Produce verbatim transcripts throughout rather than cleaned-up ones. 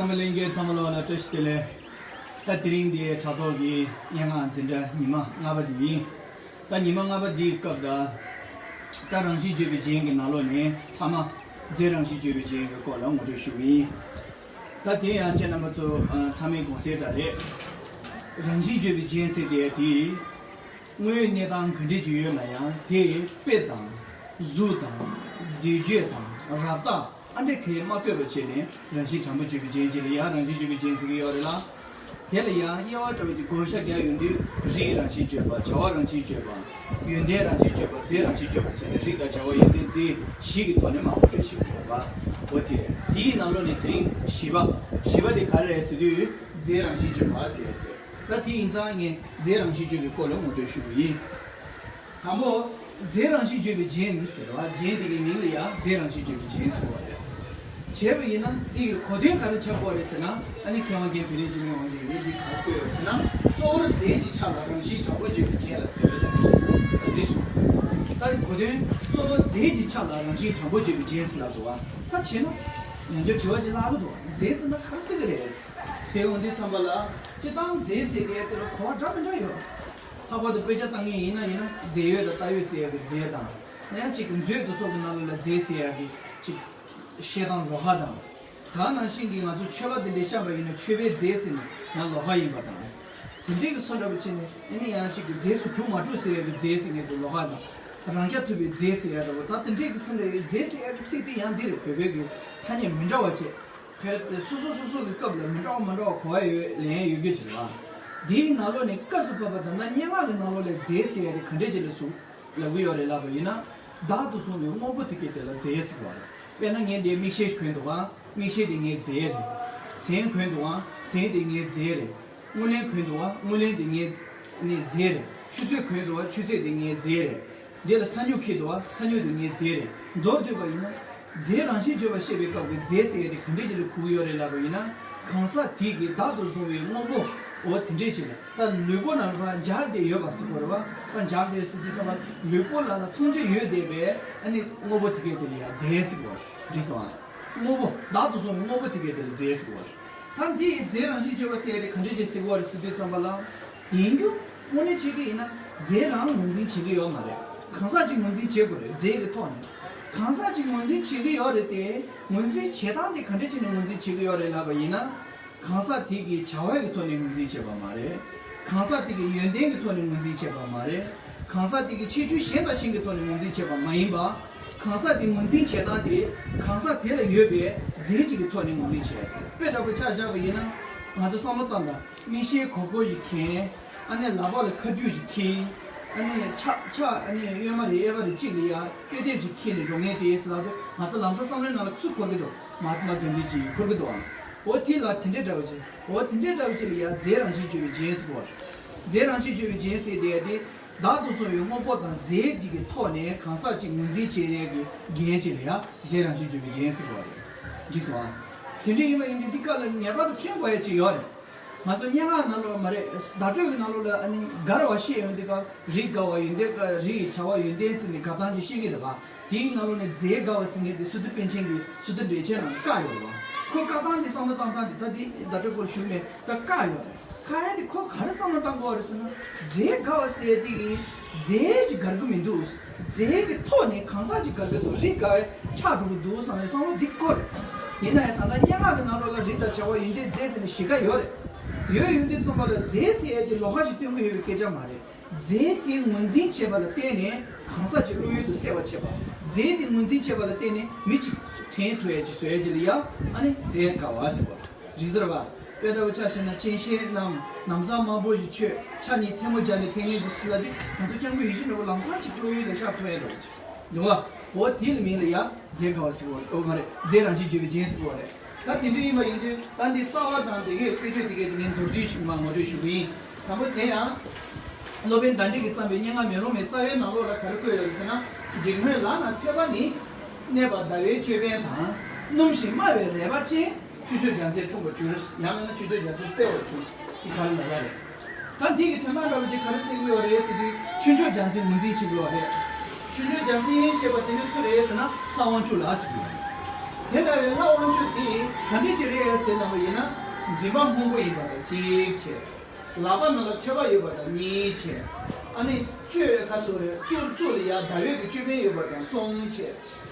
ཚང་མ་ལྷན་རྒྱས་ཚང་མ་ལོགས་ལ་བཀྲ་ཤིས་བདེ་ལེགས། ད་དེ་རིང་འདི་དྲ་ཐོག་གི་སྙན་ངག་འཛིན་གྲྭ་ཉི་མ་ལྔ་པ་འདི་ཡིན། ད་ཉི་མ་ལྔ་པ་འདིའི་སྐབས་ད་ད་རང་བཞིན་བརྗོད་པའི་རྒྱན་གྱི་ནང་ལོགས་ནས་ཐ་མ་རྫས་རང་བཞིན་བརྗོད་པའི་རྒྱན་གྱི་སྐོར་ལ་ངོ་སྤྲོད་ཞུ་གི་ཡིན། ད་དེ་ཡང་ཁྱེད་རྣམ་པ་ཚོ་ཚང་མས་དགོངས་གསལ་ལྟར་རེད། རང་བཞིན་བརྗོད་པའི་རྒྱན་ཟེར་དེ་དེ་དངོས་ཡོད་གནས་སྟངས་ག་འདྲས་ཅིག་ཡོད་ན་ཡང་དེ་དཔེ་དང་། གཟུགས་དང་། འདོད་སྤྱོད་དང་། རབ་རྟགས་ཨ་འདྲས་གས་མ་བཀོད་པ་བྱས་ནས་རང་བཞིན་དྲང་པོ་བརྗོད་པའི་རྒྱན་ཅིག་ལ་ཡང་རང་བཞིན་བརྗོད་པའི་རྒྱན་ཟེར་གྱི་ཡོད་རེད་ལ། དེ་ལ་ཡང་དབྱེ་བ་འདྲ་བོ་ཅིག་བགོ་བཤའ་རྒྱག་ཡོང་དུས་རིགས་རང་བཞིན་བརྗོད་པ། བྱ་བ་རང་བཞིན་བརྗོད་པ། ཡོན་ཏན་རང་བཞིན་བརྗོད་པ། རྫས་རང་བཞིན་བརྗོད་པ་ཟེར་ནས་རིགས་དང་བྱ་བ་ཡོན་ཏན་རྫས་བཞི་གི་ཐོག་ནས་མར་ངོ་སྤྲོད་བྱེད་དགོས་པ། འོ་དེ་རེད། དེའི་ནང་ལོགས་ནས་དེ་རིང་བཞི་པ། བཞི་པ་དེ་ག་རེ་རེད་ཟེར་དུས་རྫས་རང་བཞིན་བརྗོད་པ་ཟེར་ཡ་དེ་རེད། ད་དེ་ཡིན་ཙང་ངས་རྫས་རང་བཞིན་བརྗོད་པའི་སྐོར་ལ་ངོ་སྤྲོད་ཞུ་གི་ཡིན། དང་པོ། རྫས་རང་བཞིན་བརྗོད་པའི་རྒྱན་ཟེར་བ། རྒྱན་དེ་གའི་མིང་ལ་ཡང་རྫས་རང་བཞིན་བརྗོད་པའི་རྒྱན་ཟེར་བ་རེད། བྱས་པ་ཡིན་ན་འདི་གི་གོ་དོན་ག་རེ་ཆགས་ཀྱི་ཡོད་རེད་ཟེར་ན། ཨ་ནི་མཁས་དབང་རྒན་དཔལ་ལྡན་འཇིགས་མེད་དབང་འདུས་ཀྱིས་འདི་ག་རེ་བཀོད་ཡོད་ཟེར་ན། གཙོ་བོར་རྫས་ཀྱི་ཆ་ལ་རང་བཞིན་དྲང་པོར་བརྗོད་པའི་རྒྱན་ལ་ཟེར་བས་ཟེར་གྱི་འདུག་ད་གོ་དོན། གཙོ་བོ་རྫས་ཀྱི་ཆ་ལ་རང་བཞིན་དྲང་པོར་བརྗོད་པའི་རྒྱན་ཟེར་ལབ་འདུག་བ། ད་བྱས་ན། ཡང་བསྐྱར་དྲི་བ་ཅིག་ལྷག་གི་འདུག་རྫས་ཟེར་ན་ག་རེ་ཟེར་གྱི་རེད། ཟེར་འོང་དུས་ཙམ་པ་ལ། སྤྱིར་བཏང་རྫས་ཟེར་དེ་དེ་ལ་གོ་བ་འདྲ་མི་འདྲ་ཡོད། ལྷག་པར་དུ་དཔེ་ཆ་ལྟ་མཁན་ཡིན་ན་ཡིན་ན་རྫས་ཡོད་དང་ལྟ་ཡོད་ཟེར་ཡག་གི་རྫས་དང་། ཡང་གཅིག་གི་མཛོད་དུ་སོགས་ཀྱི་ནང་ལོགས་ལ་རྫས་ཟེར་ཡག་གི་གཅིག་བཤད་སྟངས་ལོགས་ཀ་དང་། ད་ནང་བཞིན་གྱི་ང་ཚོ་མཆོད་པ་དེ་འདྲ་བཤམས་པ་ཡིན་ན་མཆོད་པའི་རྫས་ཟེར་ནས་ཡང་ལོགས་ཀ་ཡིན་པ་དང་། དེ་འདྲའི་གི་བཟོ་འདྲ་པོ་བྱས་ནས་ཨ་ནི་ཡང་གཅིག་གི་རྫས་སུ་གྲུབ་མ་གྲུབ་ཟེར་ཡག་གི་རྫས་ཟེར་མཁན་དེ་ལོགས་ཀ་དང་། རང་རྐྱ་ཐུབ་པའི་རྫས་ཟེར་ཡག་འདྲ་པོ། ད་དེ་འདྲའི་གི་བཟོ་འདྲ་ཡི་རྫས་ཟེར་ཡག་གི་ཚིག་དེ་ཡང་འདི་རེད། བོད་བོད་ཀྱི་ཐ་སྙད་མི་འདྲ་བ་བྱས། བོད་དེ་སོ་སོ་སོ་སོ་གི་སྐབས་ལ་མི་འདྲ་བ་མི་འདྲ་བ་གོ་བ་ཡོད་ལན་ཡོད་རྒྱུ་ཅིག་ལ། འདིའི་ནང་ལོགས་ནས་སྐབས་སུ་བབས་པ་ད་ལྟ་སྙན་ངག་གི་ནང་ལོགས་ལ་རྫས་ཟེར་ཡ་དེ་ག་འདྲས་ཅིག་ལ་ཟུག་ལབ་གི་ཡོད་རེད་ལབ་པ་ཡིན་ན། བདག་ཏུ་བཟུང་བའི་དངོས་པོ་དེ་གས་དེ་ལ་རྫས་ཟེར་བ་རེད། དཔེར་ན་ངས་འདིར་མིག་ཤེལ་གོན་འདུག་ག་མིག་ཤེལ་དེ་ངའི་རྫས་རེད། གཟན་གོན་འདུག་ག་གཟན་དེ་ངའི་རྫས་རེད། རྔུལ་ལེན་གོན་འདུག་ག་རྔུལ་ལེན་དེ་ངའི་ནི་རྫས་རེད། ཆུ་ཚོད་གོན་འདུག་ག་ཆུ་ཚོད་དེ་ངའི་རྫས་རེད། འདི་ལ་ས་སྨྱུག་འཁྱེར་འདུག་ག་ས་སྨྱུག་དེ་ངའི་རྫས་རེད། མདོར་བསྡུས་པ་ཡིན་ན། རྫས་རང་བཞིན་བརྗོད་པ་བཤད་པའི་སྐབས་ཀྱི་རྫས་ཟེར་ཡ་དེ་ག་འདྲས་ཅིག་ལ་གོ་གི་ཡོད་རེད་ལབ་པ་ཡིན་ན། གང་ཟག་དེ་གིས་བདག་ཏུ་བཟུང་བའི་དངོས་པོ་འོ་དེ་འདྲས་ཅིག་ལ། ད་ལུས་པོ་ནང་ལ་ཕར་འཇགས་བསྡད་ཡོད་པ་ཟེར་དགོས་རེད་བ། ཕར་འཇགས་བསྡད་ཟེར་དུས་ཙམ་པ་ལུས་པོ་ལ་ལ་མཐོང་ཆོས་ཡོད་བསྡད་པའི་ཨ་ནི་དངོས་པོ་དེ་གས་དེ་ལ་ཡང་རྫས་ཟེར་དགོས་རེད། འགྲིག་སོང་ཨ། དངོས་པོ་བདག་ཏུ་བཟུང་བའི་དངོས་པོ་དེ་གས་དེ་ལ་རྫས་ཟེར་དགོས་རེད། ད་འདི་ཡི་རྫས་རང་བཞིན་བརྗོད་པ་ཟེར་ཡ་དེ་ག་འདྲས་ཅིག་ཟེར་དགོས་རེད་ཟེར་དུས་ཙམ་པ་ལ། ཡིན་རྒྱུ། དངོས་གནས་བྱེད་ཀྱི་ཡིན་ན། རྫས་རང་ངོས་འཛིན་བྱེད་ཀྱི་ཡོད་མ་རེད། གང་ཟག་ཅིག་ངོས་འཛིན་བྱེད་དགོས་རེད། རྫས་ཀྱི་ཐོག་ནས། གང་ཟག་ཅིག་ངོས་འཛིན་བྱེད་ཀྱི་ཡོད་རེད་དེ། ངོས་འཛིན་བྱེད་སྟངས་དེ་ག་འདྲས་བྱས་ནས་ངོས་འཛིན་བྱེད་ཀྱི་ཡོད་རེད་ལབ་པ་ཡིན་ན། གང་ཟག་དེ་གི་བྱ་བའི་གི་ཐོག་ནས་ངོས་འཛིན་བྱས་པ་མ་རེད། གང་ཟག་དེ་གི་ཡོན་ཏན་གི་ཐོག་ནས་ངོས་འཛིན་བྱས་པ་མ་རེད། གང་ཟག་དེ་གི་ཁྱད་ཆོས་གཞན་དང་གཞན་གྱི་ཐོག་ནས་ངོས་འཛིན་བྱས་པ་མ་ཡིན་པ། གང་ཟག་དེ་ངོས་འཛིན་བྱེད་སྟངས་དེ་གང་ཟག་དེ་ལ་ཡོད་པའི་རྫས་གཅིག་གི་ཐོག་ནས་ངོས་འཛིན་བྱས། དཔེ་འདྲ་པོ་ཆ་བཞག་པ་ཡིན་ན། ང་ཚོ་བསམ་བློ་བཏང་དང་། མིག་ཤེལ་གོག་པོ་ཞིག་གྱོན། ཨ་ནི་ལག་པ་ལ་ཁ་ཐུག་ཞིག་འཁྱེར། ཨ་ནི་ཕྱག་ཕྱག་ཨ་ནི་གཡོན་མ་རེ་གཡས་པ་རེ་གཅིག་ལ་ཡ་དཔེ་དེབ་ཅིག་འཁྱེར་ནས་འགྲོ་མཁན་དེ་ལབ་དུས་ང་ཚོ་ལམ་སང་བསམ་བློའི་ནང་ལ་སུ་འཁོར་གི་འདུག་མ་ཧཱ་ཏྨ་གྷན་དྷི་ཇི་འཁོར་གི་འདུག་ཨང་། འོ་དེ་ལ་དེ་འདྲའི་འདྲ་བ་ཅིག་འོ་དེ་འདྲའི་འདྲ་བ་ཅིག་ལ་ཡ་རྫས་རང་བཞིན་བརྗོད་པའི་རྒྱན་ཟེར་གོ། རྫས་རང་བཞིན་བརྗོད་པའི་རྒྱན་ཟེར་དེ་ཡ་དེ། བདག་ཏུ་བཟུང་བའི་དངོས་པོ་དང་རྫས་གཅིག་གི་ཐོག་ནས་གང་ཟག་གཅིག་ངོས་འཛིན་བྱེད་ཡས་ཀྱི་རྒྱན་གཅིག་ལ་ཡ་རྫས་རང་བཞིན་བརྗོད་པའི་རྒྱན་ཟེར་གོ་བ་རེད། འགྲིག་སོང་ཨ། དེ་འདྲ་ཡིན་པ་ཡིན་དུས་འདི་སྐབས་ལ་ངེས་པར་དུ་མཁྱེན་དགོས་ཡ་ཅིག་ཡོད་རེད། ང་ཚོ་སྙན་ངག་ནང་ལོགས་མ་རེད། བརྡ་སྤྲོད་ཀྱི་ནང་ལོགས་ལ་ཨ་ནི་དགར་བ་བཤད་ཡོང་དུས་ཀ་རིགས་དགར་བ་ཡོན་ཏན་དགར་རིགས་བྱ་བ་ཡོན་ཏན་ཟེར་ནས་དགར་སྟངས་ཅིག་བཤད་ཀྱི་རེད་པ། དེའི་ནང་ལོགས་ནས་རྫས་དགར་བ་ཟེར་མཁན་དེ་སི་ཏུ་པཎ་ཆེན་གྱི་སི་ཏུ་འགྲེལ་ཆེན་ནང་བཀག་ཡོད་རེད་པ། ཁོ་བཀག་སྟངས་དེ་བསམ་བློ་བཏང་སྟངས་དེ་ད་དེ་བརྡ་སྤྲོད་སྐོར་ཞུ་མེད་ད་བཀག་ཡོད་རེད། བཀག་ཡ་དེ་ཁོ་ག་རེ་བསམ་བློ་བཏང་དགོས་རེད་ཟེར་ན། རྫས་དགར་བ་ཟེར་ཡ་དེ་གི་རྫས་ཅིག་དགར་གི་མི་འདུག་རྫས་ཀྱི་ཐོག་ནས་གང་ཟག་ཅིག་དགར་གི་འདུག་རིགས་དགར་ཆགས་འགྲོ་གི་འདུག་བསམ་པའི་བསམ་བློ་འདི་འཁོར། ཡིན་ན་ཡང་ད་ལྟ་སྙན་ངག་གི་ནང་ལོགས་ལ་རིགས་དང་བྱ་བ་ཡོན་ཏན་རྫས་ཟེར་ནས་གཞི་ཀ་ཡོད་རེད། ཡོད་ཡོད་དུས་ཙམ་པ་ལ་རྫས་ཟེར་ཡ་དེ་ལོགས་ཀ་ཞིག་སྟོན་གི་ཡོད་པའི་སྐད་ཆ་མ་རེད། རྫས་དེ་ངོས་འཛིན་བྱས་པ་ལ་བརྟེན་ནས་གང་ཟག་ཅིག་བློ་ཡུལ་དུ་གསལ་བར་བྱེད་པ། རྫས་དེ་ངོས་འཛིན་བྱས་པ་ལ་བརྟེན་ནས་མི་གཅིག་དྲན་ཐུབ་ཡ་ཅིག་བཟོ་ཡ་ཅིག་ལ་ཡ་ཨ་ནི་རྫས་དགར་བ་ཟེར་བ། རེད་ཟེར་བ། དཔེ་ལྟ་བུ་ཆ་བཞག་ན་སྤྱན་ཤེལ་བསྣམས། ན་བཟའ་དམར་པོ་ཞིག་མཆོད། ཕྱག་གཉིས་ཐལ་མོ་སྦྱར་ནས་ཕེབས་མཁན་དེ་ཚོ་ལ་ཅིག་ང་ཚོ་སྐྱབས་མགོན་ཡིད་བཞིན་ནོར་བུ་ལམ་སང་ཅིག་བློ་ཡུལ་ལ་ཤར་ཐུབ་ཡ་འདྲ་བོ་ཅིག་འདུག་བ། འོ་དེ་ལ་མིང་ལ་ཡ་རྫས་དགར་བ་ཟེར་བ་རེད། འོ་མ་རེད། རྫས་རང་བཞིན་བརྗོད་པའི་རྒྱན་ཟེར་བ་རེད། ད་དེ་འདྲ་ཡིན་པ་ཡིན་དུས་ད་འདི་རྩ་བ་དང་དེ་གའི་དཔེ་བརྗོད་དེ་གའི་དེ་ངས་མདོར་བསྡུས་ཤིག་མར་ངོ་སྤྲོད་ཞུ་གི་ཡིན། དང་པོ་དེ་ཡང་། སློབ་དཔོན་ཟླ་སྒྲོན་གྱིས་བརྩམས་པའི་སྙན་ངག་མེ་ལོང་མའི་རྩ་བའི་ནང་ལོགས་ལ་ག་རེ་བཀོད་ཡོད་རེད་ཟེར་ན། འཇིགས་སྨོན་ལག་ན་ཐོད་པ་ནི། གནས་པ་ཟླ་བའི་ཅོད་པན་དང་། སྣུམ་ཞིང་དམར་བའི་རལ་པ་ཅན། ཆུ་མཆོག་རྒྱལ་མཚན་འཁྲུངས་པར་འགྱུར། ཡང་མིན་ན་ཆུ་མཆོག་རྒྱལ་མཚན་གསལ་བར་འགྱུར། འདི་ག་རེ་ལབ་ཡ་རེད། ད་འདི་གི་དོན་དག་འདྲ་བོ་ཅིག་ག་རེ་ཟེར་གྱི་ཡོད་རེད་ཟེར་དུས་ཆུ་མཆོག་རྒྱལ་མཚན་ངོས་འཛིན་བྱེད་ཀྱི་ཡོད་རེད། ཆུ་མཆོག་རྒྱལ་མཚན་ཞེས་པ་དེ་ནི་སུ་རེད་ཟེར་ན་ལྷ་དབང་ཕྱུག་ལ་ཟེར་གྱི་ཡོད་རེད། དེ་འདྲ་བའི་ལྷ་དབང་ཕྱུག་དེ་ག་འདྲ་ཅིག་རེད་ཟེར་ན་བ་ཡིན་ན། མགྲིན་པ་སྔོན་པོ་ཡིན་པ་དང་གཅིག་བྱས། ལག་པ་ནང་ལ་ཐོད་པ་ཡོད་པ་དང་གཉིས་བྱས། ཨ་ནི་གཅོད་ག་སོ་རེད། གཙུག་གཙུག་ལ་ཡ་ཟླ་འོད་ཀྱི་ཅོད་པན་ཡོད་པ་དང་གསུམ་བྱས།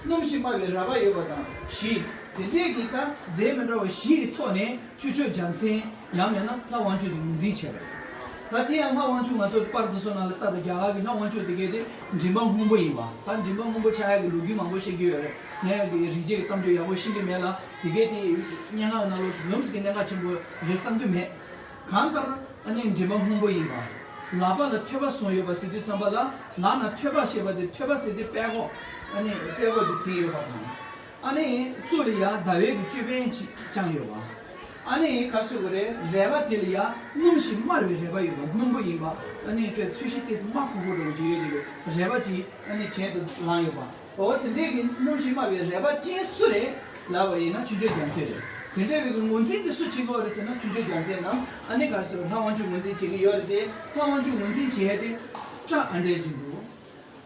སྣུམ་ཞིང་དམར་བའི་རལ་པ་ཡོད་པ་དང་བཞི། དེ་འདྲས་ཀྱི་ད་རྫས་མི་འདྲ་བ་བཞི་ཡི་ཐོག་ནས་ཆོས་སྤྱོད་རྒྱལ་མཚན། ཡང་མིན་ན་ལྷ་དབང་ཕྱུག་དེ་ངོས་འཛིན་བྱས་པ་རེད། ད་དེ་ཡང་ལྷ་དབང་ཕྱུག་ང་ཚོ་པར་དུ་སོང་ན་ལ་ལྟ་དང་། རྒྱ་གར་གྱི་ལྷ་དབང་ཕྱུག་དེ་གས་དེ་མགྲིན་པ་སྔོན་པོ་ཡིན་པ། ད་མགྲིན་པ་སྔོན་པོ་ཆགས་ཡག་གི་ལོ་རྒྱུས་མང་པོ་བཤད་རྒྱུ་ཡོད་རེད། ངས་ཀྱི་རིག་བྱེད་ཀྱི་གཏམ་རྒྱུད་ཡག་པོ་ཤེས་ཀྱི་མེད་ལ། དེ་གས་དེ་སྙན་ངག་ནང་ལོགས་ལམ་ཟིག་གི་གནད་འགག་ཆེན་པོ་རེད་བསམ་གྱི་མེད། གང་ལྟར་ཨ་ནི་མགྲིན་པ་སྔོན་པོ་ཡིན་པ། ལག་པ་ལ་ཐོད་པ་བཟུང་ཡོད་པ་ཟེར་དུས་ཙམ་པ་ལ། ལག་ན་ཐོད་པ་ཞེས་པ་དེ། ཐོད་པ་ཟེར་དུས་དཔྲལ་ཀོ། ཨ་ནི་དཔྲལ་ཀོ་དེ་ཟིན་ཡོད་པ་དང་། ཨ་ནི་གཙུག་ལ་ཡ་ཟླ་འོད་ཀྱི་ཅོད་པན་ཅིག་བཅངས་ཡོད་པ། ཨ་ནི་ག་ཟེར་དགོས་རེད། རལ་པ་དེ་ལ་ཡ་སྣུམ་ཞིང་དམར་བའི་རལ་པ་ཡོད་པ། སྔོན་པོ་ཡིན་པ། ཨ་ནི་དཔེ་ཚོས་གཞི་ཏོག་ཙམ་དམར་ཁུ་ཁུ་འདྲ་བོ་ཅིག་ཡོད་དེ། རལ་པ་ཅིག་ཨ་ནི་གྱེན་དུ་ལངས་ཡོད་པ། འོ་དེ་འདྲས་ཀྱི་སྣུམ་ཞིང་དམར་བའི་རལ་པ་ཅན་སུ་རེད་ལབ་པ་ཡིན་ན་ཆོས་སྤྱོད་རྒྱལ་མཚན་རེད། དེ་འདྲས་བའི་གི་ངོས་འཛིན་དེ་སུ་བྱེད་ཀྱི་ཡོད་རེད་ཟེར་ན་ཆོས་སྤྱོད་རྒྱལ་མཚན་ནམ། ཨ་ནི་ག་རེ་ཟེར། ལྷ་དབང་ཕྱུག་ངོས་འཛིན་བྱེད་ཀྱི་ཡོད་རེད་དེ། ལྷ་དབང་ཕྱུག་ངོས་འཛིན་བྱེད་ཡ་དེ་སྐྲ་ཨ་འདྲས་ཅིག་འདུག།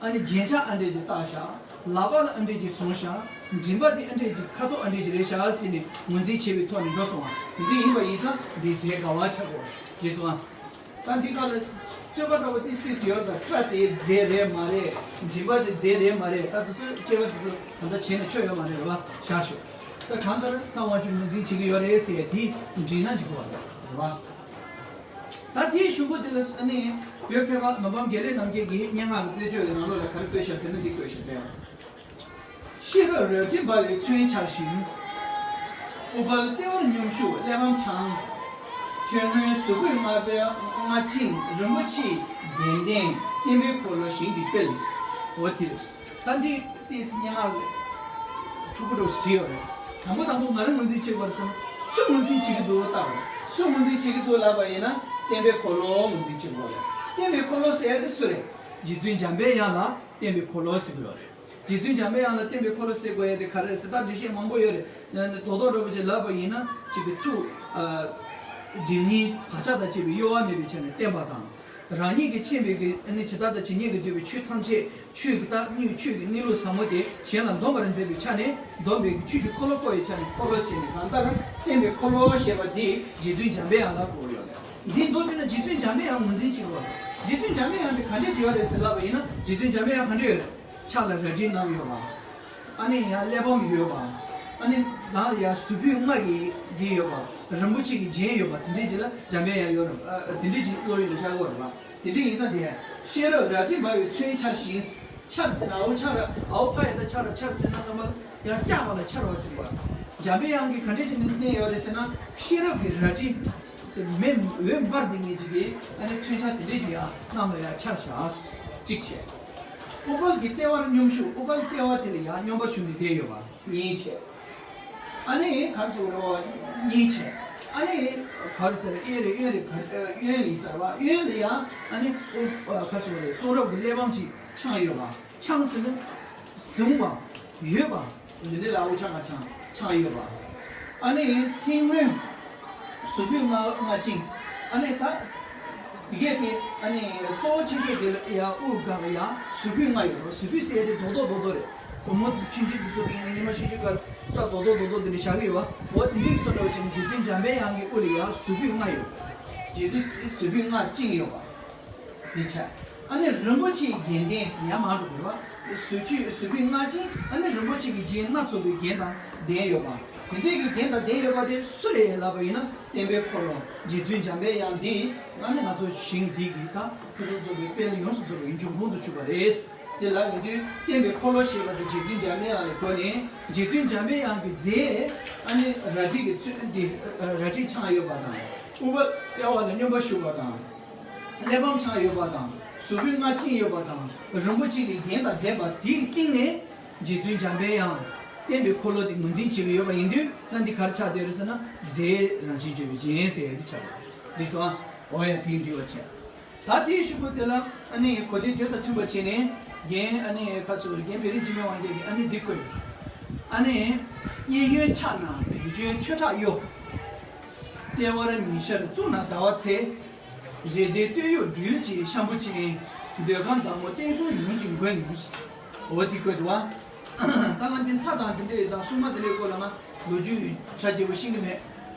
ཨ་ནི་རྒྱན་ཆ་ཨ་འདྲས་ཅིག་བཏགས་ཤག། ལག་པ་ལ་ཨ་འདྲས་ཅིག་བཟུང་ཤག། མགྲིན་པ་དེ་ཨ་འདྲས་ཅིག། ཁ་དོག་ཨ་འདྲས་ཅིག་རེད་ཤག་ཟེར་ནས་ངོས་འཛིན་བྱེད་པའི་ཐོག་ནས་འགྲོ་སོང་བ། དེ་འདྲས་ཡིན་པ་ཡིན་ཙང་འདི་རྫས་ག་བ་ཆགས་དགོས་རེད་སོང་བ། ད་འདི་ག་ལ་རྩོད་པ་འདྲ་བོ་ཏིས་ཏིས་ཡོད་ད། སྐྲ་དེ་རྫས་རེད་མ་རེད། མགྲིན་པ་དེ་རྫས་རེད་མ་རེད། ད་དེ་ཚོ་དཔྱད་པ་དེ་ཚོ་ད་ལྟ་བྱས་ནས་ཆོ་ཡོད་མ་རེད། རེད་བ། བཞག་ཤོག། ད་གང་ལྟར་ལྷ་དབང་ཕྱུག་ངོས་འཛིན་བྱེད་ཀྱི་ཡོད་རེད་ཟེར་ཡ་དེ་འགྲིག་ན་འགྲིག་གི་བ་རེད། རེད་བ། ད་དེའི་གཞུག་གུ་དེ་ལ་ཨ་ནི་བོད་མཁས་པ་མི་ཕམ་དགེ་ལེགས་རྣམ་རྒྱལ་གྱིས་སྙན་ངག་གི་དཔེར་བརྗོད་ཀྱི་ནང་ལོགས་ལ་ག་རེ་བཀོད་ཤག་ཟེར་ན་འདི་བཀོད་ཤག་སྟེ། ཤེས་རབ་རལ་གྲི་འབར་བའི་མཚོན་ཆ་བཞིན། དབུ་དཔལ་ལྟེ་བར་སྙོམས་ཞུགས་གླེགས་བམ་འཆང་། ཁྱོད་སྔོན་ཟུར་ཕུད་ལྔ་པའི་ལྔ་བཅིངས། རིན་པོ་ཆེའི་རྒྱན་ལྡན་བསྟན་པའི་འཁོར་ལོ་ཞིང་གིས་སྤེལ། འོ་དེ་རེད། ད་འདི་ཏིས་སྙན་ངག་ལས་འཁྲུག་པོ་འདྲ་བོ་ཞིག་བྲིས་ཡོད་རེད། དང་པོ་དང་པོ་ང་རང་ངོས་འཛིན་བྱེད་དགོས་རེད་ཟེར་ན། སུ་ངོས་འཛིན་བྱེད་ཀྱི་འདུག་ལྟ་དགོས། སུ་ངོས་འཛིན་བྱེད་ཀྱི་འདུག་ལབ་པ་ཡིན་ན་བསྟན་པའི་འཁོར་ལོ་ངོས་འཛིན་བྱེད་དགོས་རེད། བསྟན་པའི་འཁོར་ལོ་ཟེར་ཡ་དེ་སུ་རེད། རྗེ་བཙུན་འཇམ་པའི་དབྱངས་ལ་བསྟན་པའི་འཁོར་ལོ་ཟེར་གྱི་ཡོད་རེད། རྗེ་བཙུན་འཇམ་པའི་དབྱངས་ལ་བསྟན་པའི་འཁོར་ལོ་ཟེར་དགོས་ཡ་དེ་ག་རེ་རེད་ཟེར། ད་འགྲེལ་བཤད་མང་པོ་ཡོད་རེད། རྡོག་རྡོག་འདྲ་པོ་ཅིག་ལབ་པ་ཡིན་ན་གཅིག་གི་ཐུགས་ཨ་སྒྲིབ་གཉིས་བག་ཆགས་དང་བཅས་པའི་གཡོ་བ་མེད་པའི་ཆ་ནས་བསྟན་པ་དང་། རང་ཉིད་ཀྱི་མཁྱེན་པའི་གི་ཨ་ནི་ཇི་ལྟ་དང་ཇི་སྙེད་ཀྱིས་བསྡུས་པའི་ཆོས་ཐམས་ཅད་ཆོས་ཀྱི་བདག་ཉིད། ཆོས་ཀྱི་གནས་ལུགས་ཟབ་མོ་དེ་གཞན་ལ་འདོམས་པར་མཛད་པའི་ཆ་ནས། འདོམས་པའི་གི་ཆོས་ཀྱི་འཁོར་ལོ་བསྐོར་བའི་ཆ་ནས་འཁོར་ལོ་ཞེས་ནས་གང་ལྟར་བསྟན་པའི་འཁོར་ལོ་ཞེས་པ་འདི་རྗེ་བཙུན་འཇམ་པའི་དབྱངས་ལ་གོ་ཡོད་རེད། འདི་མདོར་བསྡུས་ན་རྗེ་བཙུན་འཇམ་པའི་དབྱངས་ངོས་འཛིན་བྱེད་དགོས། རྗེ་བཙུན་འཇམ་པའི་དབྱངས་འདི་ག་འདྲས་ཅིག་ཡོད་རེད་ཟེར་ལབ་པ་ཡིན་ན། རྗེ་བཙུན་འཇམ་པའི་དབྱངས་ག་འདྲས་ཡོད་རེད། ཕྱག་ལ་རལ་གྲི་བསྣམས་ཡོད་པ། ཨ་ནི་ཡང་གླེགས་བམ་ཡོད་པ། ཨ་ནི་ནང་ལ་ཡང་ཟུར་ཕུད་ལྔ་ཡི་འདི་ཡོད་པ། རིན་པོ་ཆེ་གི་རྒྱན་ཡོད་པ། དེ་འདྲས་ཅིག་ལ་འཇམ་པའི་དབྱངས་ཡོད་རེད། ཨ་དེ་འདྲས་ཅིག་བློ་ཡུལ་ལ་ཤར་གྱི་ཡོད་རེད་པ། དེ་འདྲས་ཡིན་ཙང་དེ་ཤེས་རབ་རལ་གྲི་འབར་བའི་མཚོན་ཆ་བཞིན། ཆར་ཟེར་ན་ཨའོ་ཆར། ཨའོ་ཕ་ཡ་ད་ཆར། ཆར་ཟེར་ན་ཚང་མ་ཡང་བསྐྱར་བ་ལ་ཆར་བ་ཟེར་བ། འཇམ་པའི་དབྱངས་ཀྱིས་ག་འདྲས་བྱས་ནས་གནས་ཡོད་རེད་ཟེར་ན། ཤེས་རབ་ཀྱི་རལ་གྲི་དེ་མེ་འོད་འབར་དེ་ངེས་ཅིག་གིས་ཨ་ནི་མཚོན་ཆ་དེ་འདྲས་ཅིག་ཡང་གནམ་ལ་ཡང་འཕྱར་བཞག། གཅིག་བྱས། དབུ་དཔལ་གྱི་ལྟེ་བར་སྙོམས་ཞུགས། དབུ་དཔལ་ལྟེ་བ་དེ་ལ་ཡང་སྙོམས་པར་ཞུགས་ནས་བསྡད་ཡོད་པ། གཉིས་བྱས། ཨ་ནི་ག་རེ་ཟེར་དགོས་རེད། གཉིས་བྱས། ཨ་ནི་ག་རེ་ཟེར། གཡོན་རེད། གཡོན་རེད། ག་གཡོན་ལ་ཡིན་ས་རེད་པ། གཡོན་ལ་ཡང་ཨ་ནི་ཨོ་ག་རེ་ཟེར་དགོས་རེད། གསུང་རབ་ཀྱི་གླེགས་བམ་ཅིག་འཆང་ཡོད་པ། འཆང་ཟེར་ན་བཟུང་བ། ཡོད་པ། འདི་འདྲས་ལ་ཨའོ་ཆ་ག་འཆང་འཆང་ཡོད་པ། ཨ་ནི་མཐིང་སྔོན། ཟུར་ཕུད་ལྔ་ལྔ་བཅིངས། ཨ་ནི་ད་དེ་གས་དེ་ཨ་ནི་གཙོ་བོ་ཆེ་ཤོས་དེ་ལ་ཡང་དབུ་སྒང་ལ་ཡང་ཟུར་ཕུད་ལྔ་ཡོད་པ། ཟུར་ཕུད་ཟེར་ཡ་དེ་རྡོག་རྡོག་རྡོག་རྡོག་རེད། བུ་མོ་ཆུང་ཆུང་དེ་ཚོ་གི་ཉི་མ་ཆུང་ཆུང་སྐབས་སྐྲ་རྡོག་རྡོག་རྡོག་རྡོག་དེ་འདྲ་བཞག་གི་ཡོད་པ། འོ་དེ་འདྲས་སོང་འདྲ་བ་བྱས་ནས་རྗེ་བཙུན་འཇམ་པའི་དབྱངས་ཀྱི་དབུ་ལ་ཡང་ཟུར་ཕུད་ལྔ་ཡོད། རྗེ་བཙུན་ཟུར་ཕུད་ལྔ་བཅིངས་ཡོད་པ། དེ་ཆ། ཨ་ནི་རིན་པོ་ཆེའི་རྒྱན་ལྡན་ཟེར་ཡང་མང་དུ་གོ་བ། ཟུར་ཕུད་ཟུར་ཕུད་ལྔ་བཅིངས། ཨ་ནི་རིན་པོ་ཆེ་གི་རྒྱན་སྣ་ཚོགས་པའི་རྒྱན་དང་ལྡན་ཡོད་པ། དེ་འདྲས་ཀྱི་རྒྱན་དང་ལྡན་ཡོད་པ་དེ་སུ་རེད་ལབ་པ་ཡིན་ན། བསྟན་པའི་འཁོར་ལོ་རྗེ་བཙུན་འཇམ་པའི་དབྱངས་འདི་ཨ་ནི་ང་ཚོ་ཞིང་འདི་གི་ད་ཕུན་སུམ་ཚོགས་པའི་དཔལ་ཡོངས་སུ་རྫོགས་པའི་འབྱུང་ཁུངས་སུ་གྱུར་པ་རེད། དེ་ལ་ཡིན་དུས་བསྟན་པའི་འཁོར་ལོ་ཞེས་པ་དེ་རྗེ་བཙུན་འཇམ་པའི་དབྱངས་ལ་གོ་ནས། རྗེ་བཙུན་འཇམ་པའི་དབྱངས་ཀྱི་རྫས་ཨ་ནི་རལ་གྲི་གི་ཚུལ་འདི་རལ་གྲི་འཆང་ཡོད་པ་དང་། དབུ་དཔལ་ལྟེ་བ་ལ་སྙོམས་པར་ཞུགས་པ་དང་། གླེགས་བམ་འཆང་ཡོད་པ་དང་། ཟུར་ཕུད་ལྔ་བཅིངས་ཡོད་པ་དང་། རིན་པོ་ཆེ་གི་རྒྱན་དང་ལྡན་པ་དེའི་སྟེང་ནས་རྗེ་བཙུན་འཇམ་པའི་དབྱངས་བསྟན་པའི་འཁོར་ལོ་དེ་ངོས་འཛིན་བྱེད་ཀྱི་ཡོད་པ་ཡིན་དུས། ད་འདི་ག་རེ་ཆགས་བསྡད་རེད་ཟེར་ན། རྫས་རང་བཞིན་བརྗོད་པའི་རྒྱན་ཟེར་ཡ་འདི་ཆགས་པ་རེད། འགྲིག་སོང་ཨ། འོ་ཡ། དེ་འགྲིག་པ་བྱས། ད་དེའི་གཞུག་གུ་དེ་ལ་ཨ་ནི་གོ་དོན་དེ་དང་མཐུན་པ་བྱས་ནས་རྒན་ཨ་ནི་ཁ་སོ་རྒན་བེ་རི་འཇིགས་མེད་དབང་རྒྱལ་གྱིས་ཨ་ནི་འདི་བཀོད། ཨ་ནི་གཡས་གཡོན་ཕྱག་ན་བེ་ཅོན་ཐོད་ཁྲག་གཡོ། ལྟེ་བར་ཉི་ཤར་གཙུག་ན་ཟླ་བ་ཚེས། རེ་ལྡེ་སྟོད་གཡོགས་སྦྲུལ་གྱི་ཤམ་བུ་ཅན། འདོད་ཁམས་བདག་མོ་བསྟན་སྲུང་ཡུམ་གྱི་མགོན། འོ་དེ་བཀོད་འདུག་བ། ད་ང་འདི་ལྷ་དང་འདི་འདྲས་དང་སྲུང་མ་འདི་འདྲས་སྐོར་ལ་ང་ལོ་རྒྱུས་གྲ་རྒྱས་པོ་ཤེས་ཀྱི་མེད།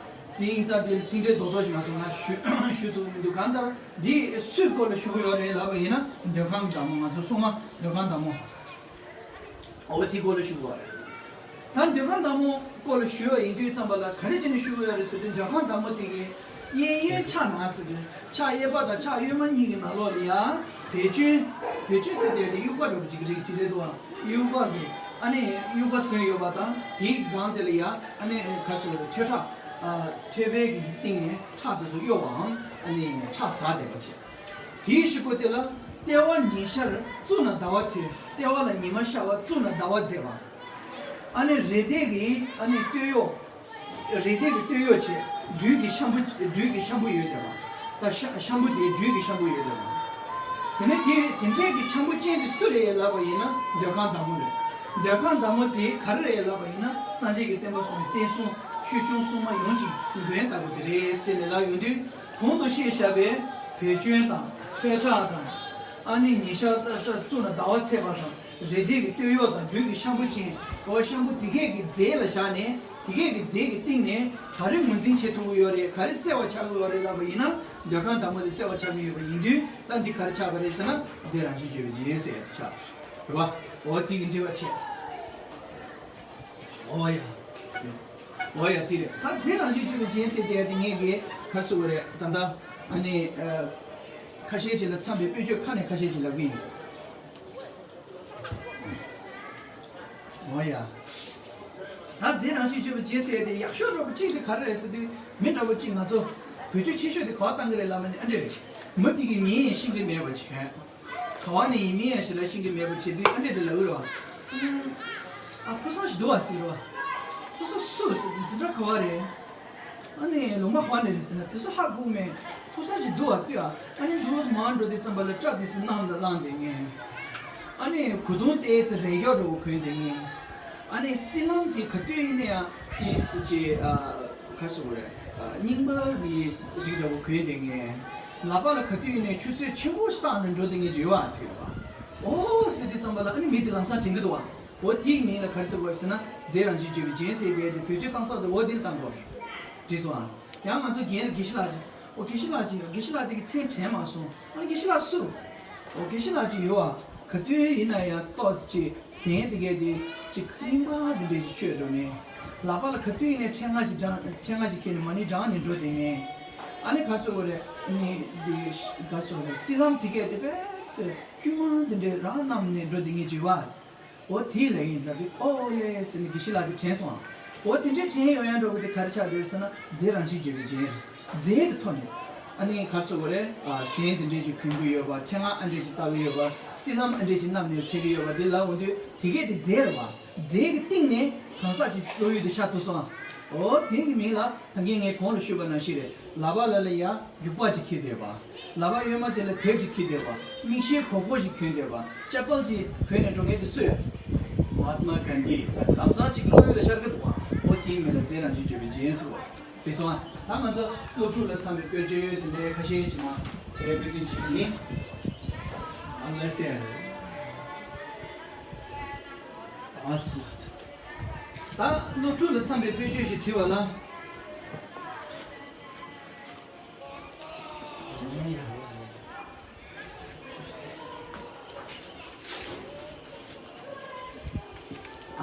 དེ་ཡིན་ཙང་འདི་ལ་ཚིག་འགྲེལ་རྡོག་རྡོག་ཞིག་མ་གཏོགས་ང་ཞུ་ཞུ་ཐུབ་མི་འདུག་གང་ལྟར་འདི་སུའི་སྐོར་ལ་ཞུ་གི་ཡོད་རེད་ལབ་པ་ཡིན་ན། འདོད་ཁམས་བདག་མོ། ང་ཚོ་སྲུང་མ་འདོད་ཁམས་བདག་མོ། འོ་དེའི་སྐོར་ལ་ཞུ་དགོས་རེད། ད་འདོད་ཁམས་བདག་མོ་སྐོར་ལ་ཞུ་བ་ཡིན་དུས་ཙམ་པ་ལ་ག་རེ་བྱས་ནས་ཞུ་གི་ཡོད་རེད་ཟེར་དུས། འདོད་ཁམས་བདག་མོ་དེ་གའི་གཡས་གཡོན་ཕྱག་ན་ཟེར་དུས། ཕྱག་གཡས་པ་དང་ཕྱག་གཡོན་མ་གཉིས་ཀྱི་ནང་ལོགས་ལ་ཡ་བེ་ཅོན། བེ་ཅོན་ཟེར་དེ་དེ་དབྱུག་པ་འདྲ་པོ་ཅིག་རིགས་ཅིག་རེད་འདུག་བ། དབྱུག་པ་གི་ཨ་ནི་དབྱུག་པ་བཟུང་ཡོད་པ་དང་། དེའི་སྒང་དེ་ལ་ཡ་ཨ་ནི་ག་ཟེར་དགོས་རེད། ཐོད་ཁྲག་ཨ་ཐོད་པའི་གི་སྟེང་ནས་ཁྲག་དེ་ཚོ་གཡོ་བའམ་ཨ་ནི་ཁྲག་ཟག་བསྡད་པ་བྱས། དེའི་གཞུག་གུ་དེ་ལ་ལྟེ་བ་ཉི་ཤར་གཙུག་ན་ཟླ་བ་ཚེས། ལྟེ་བ་ལ་ཉི་མ་ཤར་བ་གཙུག་ན་ཟླ་བ་མཛེས་པ། ཨ་ནི་རེ་འདོད་ཀྱི་ཨ་ནི་སྟོད་གཡོགས། རེ་འདོད་ཀྱི་སྟོད་གཡོགས་བྱས། སྦྲུལ་གྱི་ཤམ་བུ། སྦྲུལ་གྱི་ཤམ་བུ་ཡོད་བསྡད་པ། ད་ཤ་ཤམ་བུ་དེ་སྦྲུལ་གྱི་ཤམ་བུ་ཡོད་བསྡད་པ། དེ་ནས་དེ་དེ་འདྲས་ཀྱི་འཆམ་པོ་ཅན་དེ་སུ་རེད་ལབ་པ་ཡིན་ན་འདོད་ཁམས་བདག་མོ་རེད། འདོད་ཁམས་བདག་མོ་དེ་ག་རེ་རེད་ལབ་པ་ཡིན་ན། སངས་རྒྱས་ཀྱི་བསྟན་པ་སྲུང་བའི་བསྟན་སྲུང་ཆོས་སྐྱོང་སྲུང་མ་ཡོངས་ཀྱི་མགོན་ལྟ་བུ་དེ་རེད་ཟེར་ནས་ལབ་ཡོང་དུས། གོང་དུ་བཤད་བཞག་པའི་བེ་ཅོན་དང་ཐོད་ཁྲག་དང་། ཨ་ནི་ཉི་ཤར་གཙུག་ན་ཟླ་བ་ཚེས་པ་དང་། རེ་འདོད་ཀྱི་སྟོད་གཡོགས་དང་སྦྲུལ་གྱི་ཤམ་བུ་ཅན། འོ་ཤམ་བུ་དེ་གས་ཀྱི་རྫས་ལ་བཞག་ནས། དེ་གས་ཀྱི་རྫས་ཀྱི་སྟེང་ནས་ག་རེ་ངོས་འཛིན་བྱེད་ཐུབ་ཀྱི་ཡོད་རེད། ག་རེ་གསལ་བ་ཆགས་ཀྱི་ཡོད་རེད་ལབ་པ་ཡིན་ན། འདོད་ཁམས་བདག་མོ་དེ་གསལ་བ་ཆགས་ཀྱི་ཡོད་པ་ཡིན་དུས། ད་འདི་ག་རེ་ཆགས་པ་རེད་ཟེར་ན། རྫས་རང་བཞིན་བརྗོད་པའི་རྒྱན་ཟེར་ཡ་དེ་ཆགས་རེད་བ། འོ་དེ་གི་འགྲེལ་བ་བྱས། འོ་ཡ། འོ་ཡ་དེ་རེད། ད་རྫས་རང་བཞིན་བརྗོད་པའི་རྒྱན་ཟེར་དེ་དེ་ངས་གི་ག་རེ་ཟེར་དགོས་རེད། ད་ལྟ་ཨ་ནི་ཨ་ཁ་ཤས་ཤིག་ལ་འཚམས་པའི་དཔེ་བརྗོད་ཁ་ནས་ཁ་ཤས་ཤིག་ལབ་གི་ཡིན། འོ་ཡ། ད་རྫས་རང་བཞིན་བརྗོད་པའི་རྒྱན་ཟེར་དེ་ཡག་ཤོས་འདྲ་པོ་གཅིག་དེ་ག་རེ་རེད་ཟེར་དུས། མི་འདྲ་པོ་གཅིག་ང་ཚོ་བེད་སྤྱོད་ཆེ་ཤོས་དེ་ག་པར་བཏང་གི་རེད་ལབ་པ་ནི་ཨ་འདྲས་རེད། མི་དེ་གི་མིང་ཡང་ཤེས་ཀྱི་མེད་པ་བྱས། ག་པར་ནས་ཡིན་མིན་ཡང་ཞེ་དྲག་ཤེས་ཀྱི་མེད་པ་བྱེད་དུས་ཨ་འདྲས་དེ་ལབ་ཀྱི་རེད་བ། ཨ་ཕོ་གསར་ཞིག་འདུག་བ་ཟེར་བ། ཕོ་གསར་སུ་ཟེར་དུས། འཛིན་གྲྭ་ག་པར་རེད། ཨ་ནི་ལུང་པ་ག་པར་ནས་རེད་ཟེར་ན། དེ་ཚོ་ཧ་གོ་མེད། ཕོ་གསར་ཅིག་འདུག་བ་ལྟོས་ཨ། ཨ་ནི་འདུག་མར་འགྲོ་དུས་ཙམ་པ་ལ་སྐྲ་དེ་ཚོ་གནམ་ལ་བསླངས་བསྡད་མཁན། ཨ་ནི་གོས་ཐུང་ཏོག་ཙམ་རས་རྒྱ་འདྲ་པོ་གོན་བསྡད་མཁན། ཨ་ནི་སི་ལམ་དེ་ག་དུས་ཡིན་ན་ཡང་དེ་ཚོ་ཅིག་ཨ་ག་ཟེར་དགོས་རེད། ཨ་རྙིང་པ་གི་རིགས་འདྲ་པོ་གོན་བསྡད་མཁན། ལག་པ་ལ་ག་དུས་ཡིན་ནའི་ཆུ་ཚོད་ཆེན་པོ་ཞིག་བཏགས་ནས་འགྲོ་བསྡད་མཁན་ཅིག་ཡོད་པ་ཟེར་བ། ཨོ་ཟེར་དུས་ཙམ་པ་ལ་ཨ་ནི་མི་དེ་ལམ་སང་དྲན་གྱི་འདུག་བ། འོ་དེའི་མིང་ལ་ག་རེ་ཟེར་དགོས་ཟེར་ན། རྫས་རང་བཞིན་བརྗོད་པའི་རྒྱན་ཟེར་བསྡད་དེ། བེད་སྤྱོད་བཏང་ས་དེ་འོ་དེ་ལ་བཏང་དགོས་རེད། འགྲིག་སོང་ཨ། ཡང་ང་ཚོ་རྒན་ལ་དགེ་བཤེས་ལགས་ཟེར། འོ་དགེ་བཤེས་ལགས་ཅིག་དགེ་བཤེས་ལགས་དེ་གི་མཚན་དྲན་མ་སོང་། ཨ་ནི་དགེ་བཤེས་ལགས་སུ། འོ་དགེ་བཤེས་ལགས་ཅིག་ཡོད་བ། ག་དུས་ཡིན་ན་ཡང་ཏོག་ཙམ་ཅིག་གཟན་དེ་གས་དེ་ཅིག་རྙིང་པ་དེ་འདྲས་ཅིག་མཆོད་འགྲོ་ནས། ལག་པ་ལ་ག་དུས་ཡིན་ནའི་ཕྲེང་བ་ཅིག་འགྲངས། ཕྲེང་བ་ཅིག་ཁྱེར་ནས་མ་ཎི་བགྲངས་ནས་འགྲོ་བསྡད་མཁན། ཨ་ནི་ག་ཚོད་འོ་རེད། ཨ་ནི་དེ་ག་ཚོད་རེད། སི་ལམ་དེ་གས་དེ་དཔེ་དཀྱུས་མ་དེ་འདྲས་རང་བསྣམས་ནས་འགྲོ་བསྡད་མཁན་ཅིག་ཡོད་བ། འོ་དེ་ལ་ཡིན་ལབ་དུས་ཨོ་ལེ་ཟེར་ནས་དགེ་བཤེས་ལགས་དེ་དྲན་སོང་ཨ། འོ་དེ་འདྲའི་དྲན་ཡོང་ཡ་འདྲ་པོ་དེ་ག་རེ་ཆགས་འདུག་ཟེར་ན། རྫས་རང་བཞིན་བརྗོད་པའི་རྒྱན་རེད། རྫས་ཀྱི་ཐོག་ནས་ཨ་ནི་ག་རེ་ཟེར་དགོས་རེད། ཨ་གཟན་དེ་འདྲས་ཀྱི་གོན་གྱི་ཡོད་པ། ཕྲེང་བ་ཨ་འདྲས་ཀྱི་བཏགས་ཀྱི་ཡོད་པ། སི་ལམ་ཨ་འདྲས་ཀྱི་བསྣམས་ནས་ཕེབས་ཀྱི་ཡོད་པ་དེ་ལབ་འོང་དུས། དེ་གས་དེ་རྫས་རེད་བ། རྫས་ཀྱི་སྟེང་ནས་གང་ཟག་ཅིག་བློ་ཡུལ་དུ་ཤར་ཐུབ་སོང་ཨ། འོ་དེ་གི་མིང་ལ་ད་གིན་ངས་གོང་ལ་ཞུས་པ་ནང་བཞིན་རེད། ལག་པ་ལ་ལ་ཡ་རྒྱུག་པ་ཅིག་འཁྱེར་བསྡད་པ། ལག་པ་གཡོན་མ་དེ་ལ་དེབ་ཅིག་འཁྱེར་བསྡད་པ། མིག་ཤེལ་གོག་པོ་ཞིག་གྱོན་བསྡད་པ། ཅ་པལ་ཅིག་གྱོན་ནས་འགྲོ་མཁན་དེ་སུ་ཡོད། མ་ཧཱ་ཏྨ་གཱན་དྷི། ལམ་སང་ཅིག་བློ་ཡུལ་ལ་ཤར་གི་འདུག་བ། འོ་དེའི་མིང་ལ་རྫས་རང་བཞིན་བརྗོད་པའི་རྒྱན་ཟེར་བ་རེད་སོང་ཨ། ད་ང་ཚོ་སློབ་ཕྲུག་ལ་འཚམས་པའི་དཔེར་བརྗོད་དེ་འདྲའི་ཁ་ཤས་ཅིག་མ་བྱས་པའི་དཔེ་མཚོན་ཅིག་ཡིན། ཨ་ལ་སེ། ཨ་སི་ལ་སེ། ད་སློབ་ཕྲུག་ལ་འཚམས་པའི་དཔེར་བརྗོད་ཅིག་བྲིས་པ་ལ།